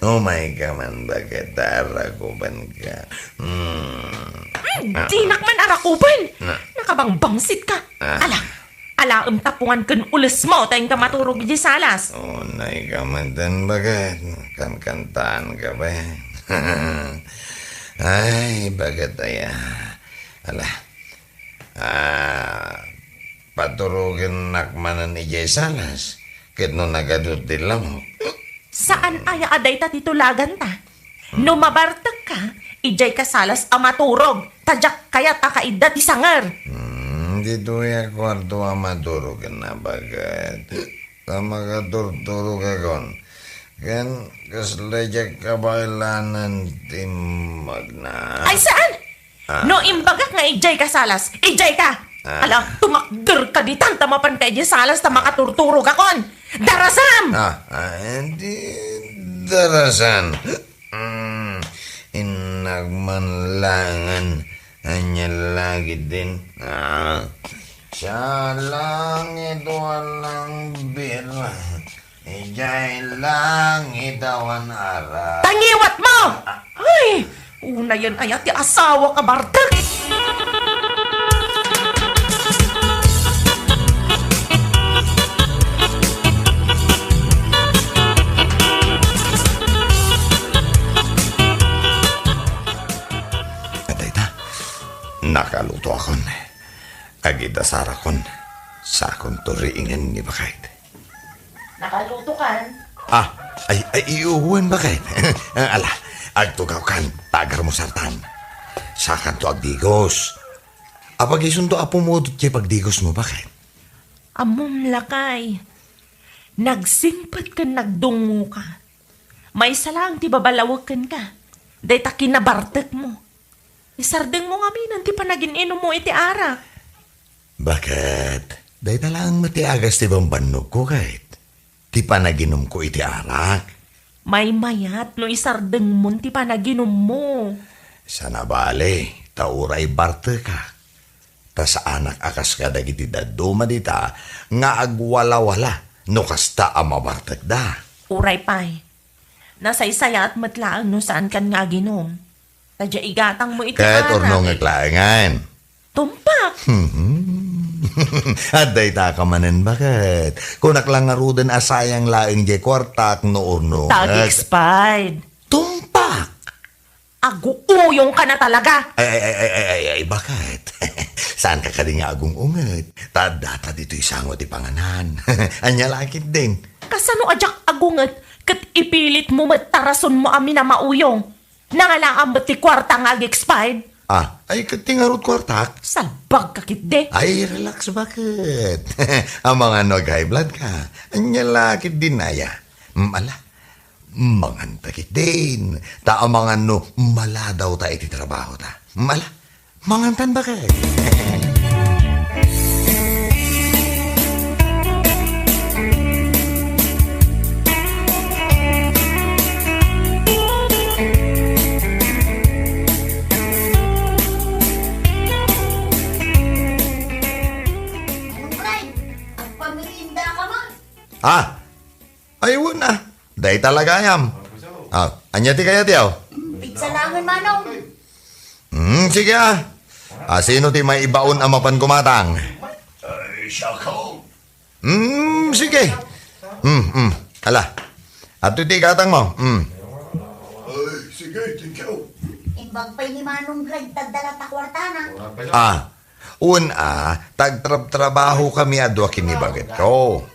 Umayka man, baket, ta arakubenka. Mm. Hmm, dinak man arakuben. Na. Nakabangbangsitka. Ah. Ala, alaem ta pungan ken ulesmo ta inka maturog idiay salas. Unayka metten, baket. Kankantaanka ba? Ay, baket aya. Ala. Ah, paturogennak manen idiay salas, ket no nagadu ti lamok. Saan aya a dayta ti tulaganta? No mabartekka, idiayka salas a maturog, ta diak kayat a kaidda ti sanger. Hmm, ditoy a kuarto a maturogen a, baket. Ta makaturturogakon. Ken kasla diak kabaelan ti magna. Ay, saan? Ah. No imbagak nga idiayka salas, idiayka. Ah. Ala, tumakderka ditan ta mapanka idiay salas ta makaturturogakon. Darasam! Ah, ah, di darasan. Mm, innak man laengen. Ania la ketdin? Ah, sa langit walang bira. Idiay langit awan arak. Tangiwat mo! Ah. Ay! Unayen aya ti asawa ka bartek! Adayta, nakalutoakon. Agidasarakon, sakonto riingen ni baket. Nakalutokan? Ah, ay, ay, wen baket. Ala, agtugawkan, ta agarmusartan. Sakanto agdigos. Apag isunto a pumudot ti pagdigosmo, baket? Ammom, lakay. Nagsingpet ken nagdungngoka. Maysa laeng ti babalawek kenka. Dayta kinabartekmo. Isardengmo ngamin ti panagin-inummo iti arak. Baket, dayta laeng met ti agas ti bambannogko ket ti panaginumko iti arak. Maymayat no isardengmon ti panaginummo. Sana bale, ta uray bartekak. Ta saanak a kas kadagiti dadduma dita nga agwalawala no kasta a mabartekda. Uray pay, nasaysayaat met laeng no saankan nga aginum. Ta diay igatangmo iti arak. Ket urnongek laengen. Tumpak! Mhm. Adda itaka manen, baket. Kunak la ngaruden a sayang laeng diay kuartak no urnongek. Ta ag-expired. Tumpak! Aguuyongka na talaga! Ay, ay, ay, ay, ay, ay, ay, baket? Saanka kadi nga agung-unget? Ta addata ditoy sango ti panganan. Ania la ketdin? Kasano a diak agunget ket ipilitmo met tarasonmo a minamauyong? Nangalaam met ti kuarta nga ag-expired? Ah, ay, ket ti ngarud kuartak? Salbagka ketdi. Ay, relax, baket? Amangan no ag-high blood ka. Ania la ketdin aya? Mm, ala, manganta ketdin. Ta amangan no maladawta iti trabahota. Mm, ala, mangantan, baket? Manong Brian, agpamerienda ka man? Ah, ay, wen a. Dayta la gayam. Ah, ania ti kayatyo? Pizza laengen, Manong. Hmm, sige, ah. Ah, sino ti maibaon a mapan kumatang? Ay, siak. Hmm, sige. Hmm, hmm. Ala, adtoy ti gatangmo. Mm. Ay, sige, thank you. Imbag pay ni Manong Greg, tagdala ta kuartana. Ah, un a, tagtrabtrabaho kami a dua ken ni bagitko.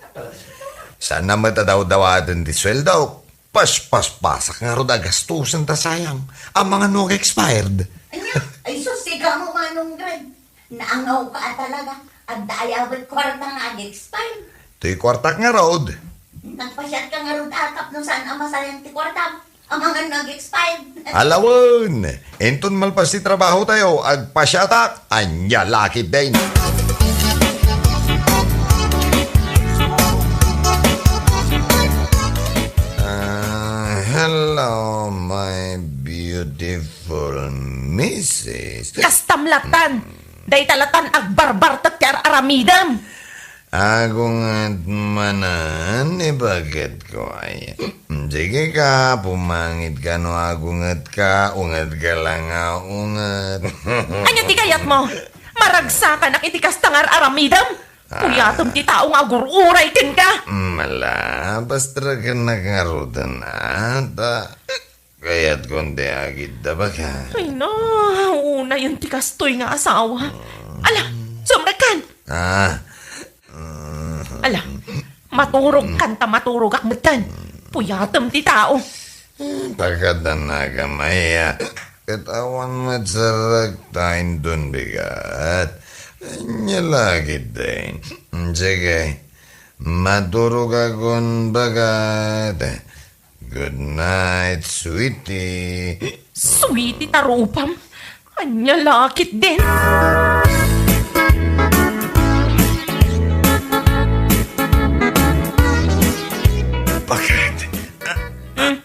Saan na met a dawdawaten ti sueldok. Paspaspasak ngarud a gastusen ta sayang. Amangan no expired. Ania? Ay, sus, sika mo, Manong Greg. Naangawka a talaga. Adda aya met kuarta nga ag-expire? Toy kuartak ngarud. Nagpasiatka ngarud a tapno saan a masayang ti kuartam. Amangan no ag-expire. Ala wen, inton malpas ti trabahotayo, agpasiatak. Ania la ketdin. Ah, hello, my beautiful missus. Kastam latan. Dayta latan agbarbartek ti ar-aramidem. Agunget manen, ibagitko ay. Sige ka, pumangit ka no agunget ka, unget ka lang nga unget. Ania ti kayatmo? Maragsakanak iti kasta nga ar-aramidem? Ah. Puyatem ti tao nga agur-uray kenka. Mala, bastrakennak ngaruden, a, ta kayatkon ti agidda, baket. Ay na, unayen ti kastoy nga asawa. Ala, sumrekkan! Ah. Ala, maturogkan ta maturogak metten. Puyatem ti tao. Pakadanagam aya. Ket awan met sarrekta inton bigat. Ania la ketdin. Sige, maturogakon, baket. Good night, sweetie. Sweetie ta rupam. Ania la ketdin. Baket. Hmm?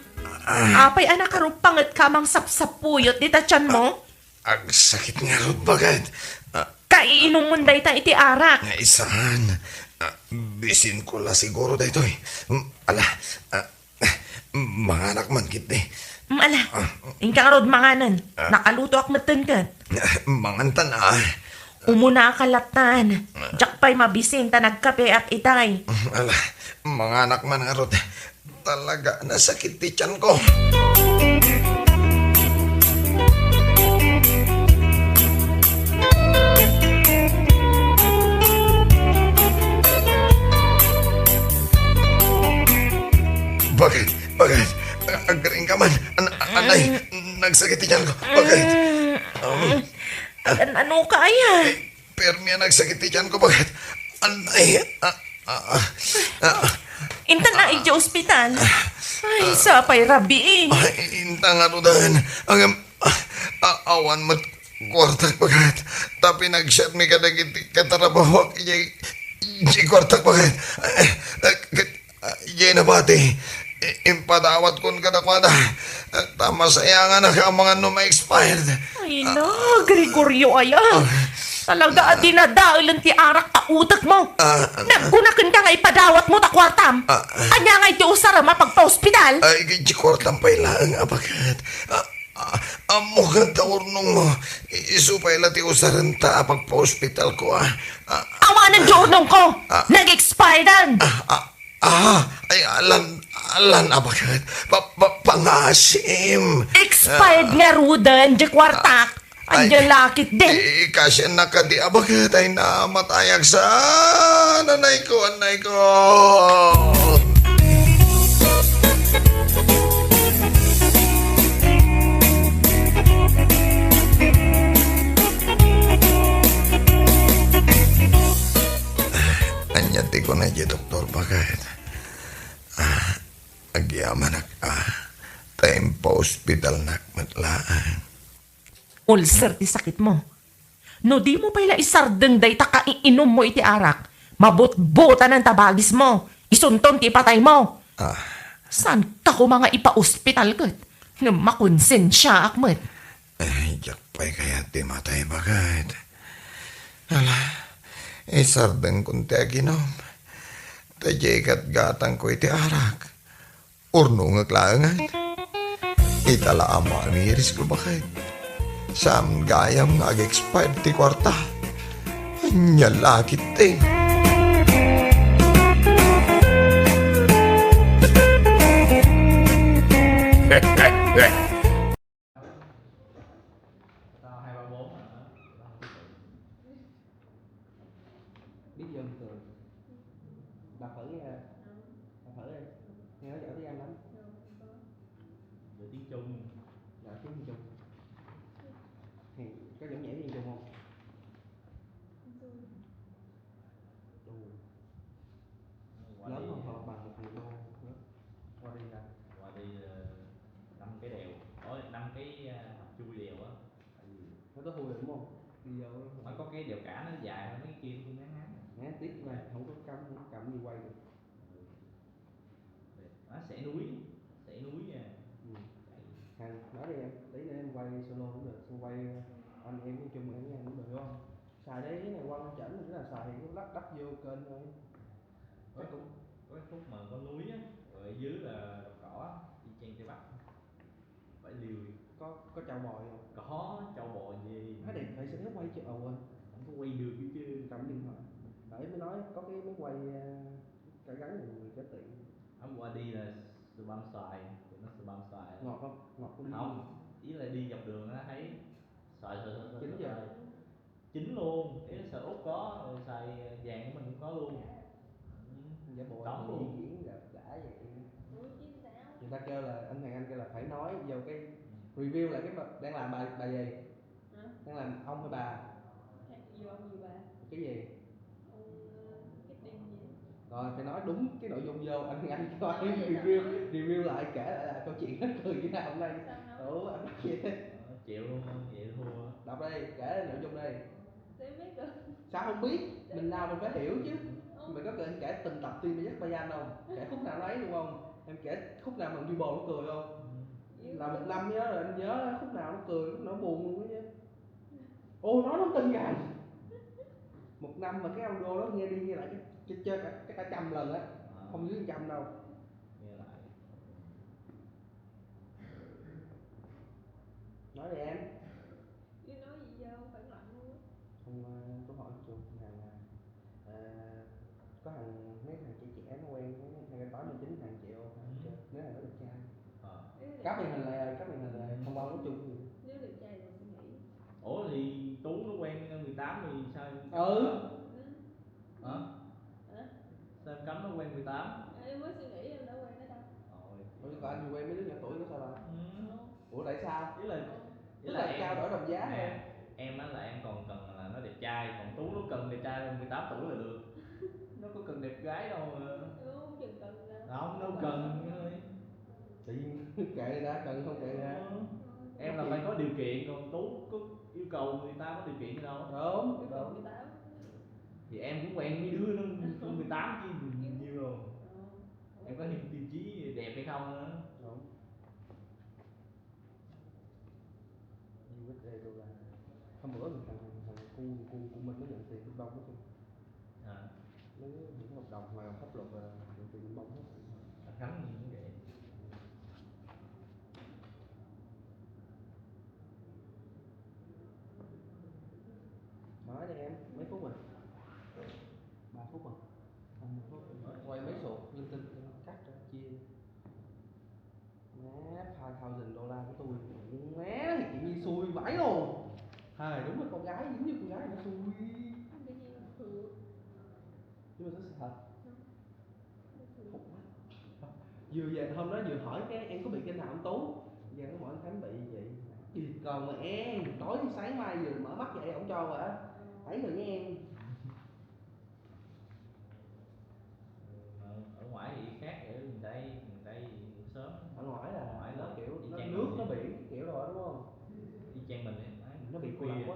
Apay a nakarupangetka a mangsapsapuyot dita tianmo? Agsakit ngarud, baket. Ah. Kaiinumon dayta iti arak. Ay, saan? Ah, bisinko la siguro daytoy. Mm, ala, ah, manganak man ketdi. Mm, ala, ah, inka ngarud manganen. Ah. Nakalutoak metten ket. Mangantan, a. Umunaka latan. Diak pay mabisin ta nagkapeak itay. Mm, ala, manganak man ngarud. Talaga, nasakit ti tianko. Baket? Baket? Agriing ka man. An-, anay, nagsakit ti tianko. Baket? Um, Agan-ano ka aya? Permi a nagsakit ti tianko, baket? Anay, ah, ah, ah, ah. Intan a idiay ospital. Ay, sapay rabii. Ay, intan ngaruden. Ngem, ah, ah, awan met kuartak, baket. Ta pinagsiatmi kadagiti katrabahoak idiay, idiay kuartak, baket. Eh, eh, ket Ah, idiay nabati, i-, impadawatkon kadakuada. Ah, ta masayanganak amangan no ma-expired. Ay, ah, na, Gregorio, aya. Ah. Talaga a dinadaelen ti arak ta utekmo. Ah. Nagkunakenka nga ipadawatmo ta kuartam. Ah. Ania ngay ti usarem a pagpa-ospital? Ay, ti kuartam pay laeng a baket. Ah, ah, ammok nga ta urnongmo. I-, isu pay la ti usarenta a pagpa-ospitalko, ah. Ah. Awanen ti urnongko. Ah. Nag-expiredan. Ah, ah, Ah, ay, alan, alan a baket. Pa-, pa-, pangasim. Expired ngaruden, diay kuartak. Ah, ay, ania la ketdin. I-, ikasiannak kadi a baket, ay, namatayak sa, anay ko, anay ko. Ania ti kuna diay doktor, baket? Ah, agyamanak, ah, ta impaospitalnak met laeng. Ulcer ti sakitmo. No dimo pay la isardeng dayta kaiinummo iti arak, mabutbotanen ta bagismo, isunton ti ipataymo. Ah. Saanka koma nga ipaospital ket? Ngem makonsensiaak met. Ay, diak pay kayat ti matay, baket. Ala, isardengkon ti aginum. Ta diay gatgatangko iti arak. Urnongek laengen. Ita la a mamiris ko, baket. Saan gayam nga ag-expire ti kuarta. Ania la ketdin. Tao hai ba bốn hả? Biết dân từ. Đọc thử nha. Đọc thử đi. Nghe nói giỏi tiếng Anh lắm. Giỏi tiếng Trung. Giỏi tiếng Trung. Thì có giỏi nhảy tiếng Trung không? Ồ. Qua đi. Lớn hơn hoặc bằng một người đô nữa. Qua đi hả? Qua đi, ờ, năm cái đèo. Ôi, năm cái, ờ, hầm chui đèo á. Nó có hù được đúng không? Đi vô. Nó có cái đèo cả nó dài hơn mấy cái kia, nó ngắn ngắn. Né tiếp này, không có cắm, không có cắm gì quay được. Nó sẽ núi, sẽ núi nha. Ừ. Hàng nói đi em, tí nữa em quay solo cũng được, xong quay anh em nói chung là anh em cũng được đúng không? Xài đây cái này quăng chỉnh, cái là xài thì cứ lắp đắp vô kênh thôi. Chắc cũng có cái khúc mà có núi á, rồi ở dưới là đồng cỏ á, y chang Tây Bắc. Phải liều. Có có châu bò gì không? Có châu bò gì? Nói điện thoại sao thấy quay chứ, à quên. Không có quay được chứ. Cầm điện thoại. Đấy mới nói có cái máy quay, à, cái gắn rồi mình có tiện. Hôm qua đi là Sư Băm Xoài, tụi nó Sư Băm Xoài. Ngọt không? Ngọt không? Không, ý là đi dọc đường á thấy xoài xoài xoài xoài. Chính xoài, giờ xoài. Chính luôn, ý là xoài Úc có, rồi xoài vàng của mình cũng có luôn. Ừ. Giả bộ trống luôn. Diễn đã, đã vậy. Người ta kêu là, anh Hoàng Anh kêu là phải nói vô cái, ừ, review lại cái bà, đang làm bài bài gì? Hả? Đang làm ông hay bà? Hả? Vô ông gì bà? Cái gì? Ông, ờ, cái đinh gì? Rồi phải nói đúng cái nội dung vô, anh Hoàng Anh cho. Nói vậy review sao? Review lại, kể lại là câu chuyện nó từ như thế nào hôm nay. Sao nói? Ủa, anh nói gì? Ờ, chịu luôn, vậy thua. Đọc đây, kể nội dung đây. Sao không biết? Mình làm mình phải hiểu chứ. Mày có cần kể từng tập phim mày dắt Bayan không? Kể khúc nào nó ấy luôn không? Em kể khúc nào mà Duy Bò nó cười không? Là một năm nhớ là em nhớ khúc nào nó cười, khúc nào nó buồn luôn á chứ. Ô, nói nó tin rằng một năm mà cái audio đó nghe đi nghe lại chắc, chắc, chắc cả, chắc cả trăm lần á. À. Không dưới trăm đâu. Nghe lại. Nói đi em. Chứ nói gì giờ không phải lạnh luôn á. Không, ờ, tôi hỏi một chút, hàng, ờ, có hàng, mấy hàng chị trẻ nó quen, mấy hàng cái tám mươi chín hàng triệu hả? Ừ. Nếu hàng đó đẹp trai. Ờ. Cáp màn hình lại, cáp màn hình lại, không bao nói chung gì. Nếu đẹp trai rồi suy nghĩ. Ủa thì Tú nó quen mười tám thì sao? Ừ. Hả? Hả? Sao cấm nó quen mười tám? Em mới suy nghĩ em đã quen nó đâu. Ôi. Ủa, còn anh quen mấy đứa nhỏ tuổi nó sao đâu? Ừ. Ủa, tại sao? Tức là, tức là em trao đổi đồng giá hả? Em á là em còn cần là nó đẹp trai, còn Tú nó cần đẹp trai mười tám tuổi là được. Nó có cần đẹp gái đâu mà. Tú không chừng cần đâu. Không, nó cần thôi. Tự nhiên kệ người ta cần không kệ người ta. Ừ. Em là phải có điều kiện, còn Tú có yêu cầu người ta có điều kiện gì đâu. Đúng, đúng. Yêu cầu mười tám. Thì em cũng quen mấy đứa nó mười tám chứ nhiều đâu. Ờ. Em có những tiêu chí đẹp hay không nữa. Đúng. U S A đô la. Hôm bữa mình thằng, thằng cu, cu, cu Minh nó nhận tiền Trung Đông đó chứ. Hả? Mấy cái hợp đồng ngoài pháp luật là nhận tiền Trung Đông hết. Thằng Khánh gì cũng vậy. Nói đi em, mấy phút rồi? Ba phút rồi. Không, mười phút. Quay mấy số linh tinh, cắt ra chia. Má, five thousand đô la của tôi. Má, thì chị Nhi xui vãi luôn. Hài, đúng là con gái, giống như con gái nó xui. Cái gì mà khổ. Nhưng mà nó sự thật. Không. Khổ quá. Vừa về hôm đó vừa hỏi cái em có bị cái nào không Tú? Giờ nó hỏi anh Khánh bị như vậy. Điệt còn mà em, tối sáng mai vừa mở mắt dậy ổng cho rồi á. Thấy rồi nha em. Ở, ở ngoài thì khác, ở miền Tây, miền Tây ngủ sớm. Ở ngoài là ở ngoài nó là kiểu y nó chang nước mình nó vậy. Biển cái kiểu rồi đúng không? Y chang mình vậy. Nó bị cô lập quá.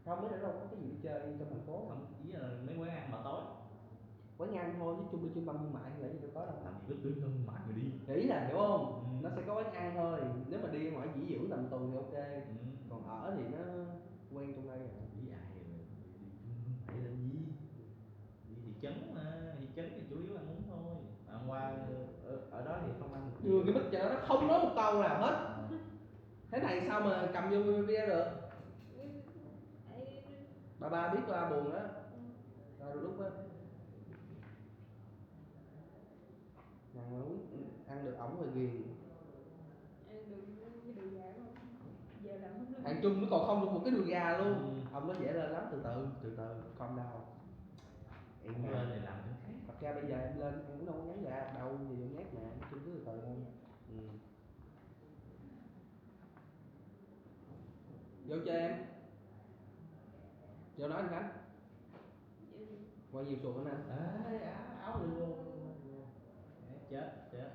Không, mới đâu có cái gì đi chơi trong thành phố. Không, ý là mấy quán ăn mà tối. Quán ăn thôi chứ chung đi chung bằng thương mại thì lại gì đâu có đâu. Làm gì có tuyến thương mại mà đi. Thì ý là hiểu không? Ừ. Nó sẽ có quán ăn thôi. Nếu mà đi ngoài nghỉ dưỡng tầm tuần thì ok. Ừ. Còn ở thì nó quen trong đây rồi. Đi ai mà đi, đi, đi, đi, đi. Đi thị trấn mà, thị trấn thì chủ yếu ăn uống thôi. Mà qua ở, ở đó thì không ăn được nhiều. Người cái bích chợ đó không nói một câu nào hết. Ờ. Thế này sao mà cầm vô video được? Bà ba biết ba buồn á. Rồi lúc á. Ăn, ăn được ổng rồi ghiền. Ăn Thằng Trung nó còn không được một cái đùi gà luôn. Ừ. Ông nói dễ lên lắm, từ từ, từ từ, calm down. Yên Không mà. Lên thì làm được thế. Thật ra bây giờ em lên em cũng đâu có nhắn gà đâu, giờ em nhét mà, em cứ từ từ thôi. Ừ. Vô cho em. Vô nói anh Khánh. Qua nhiều sụt anh. Đấy, áo, áo luôn luôn. Chết, chết.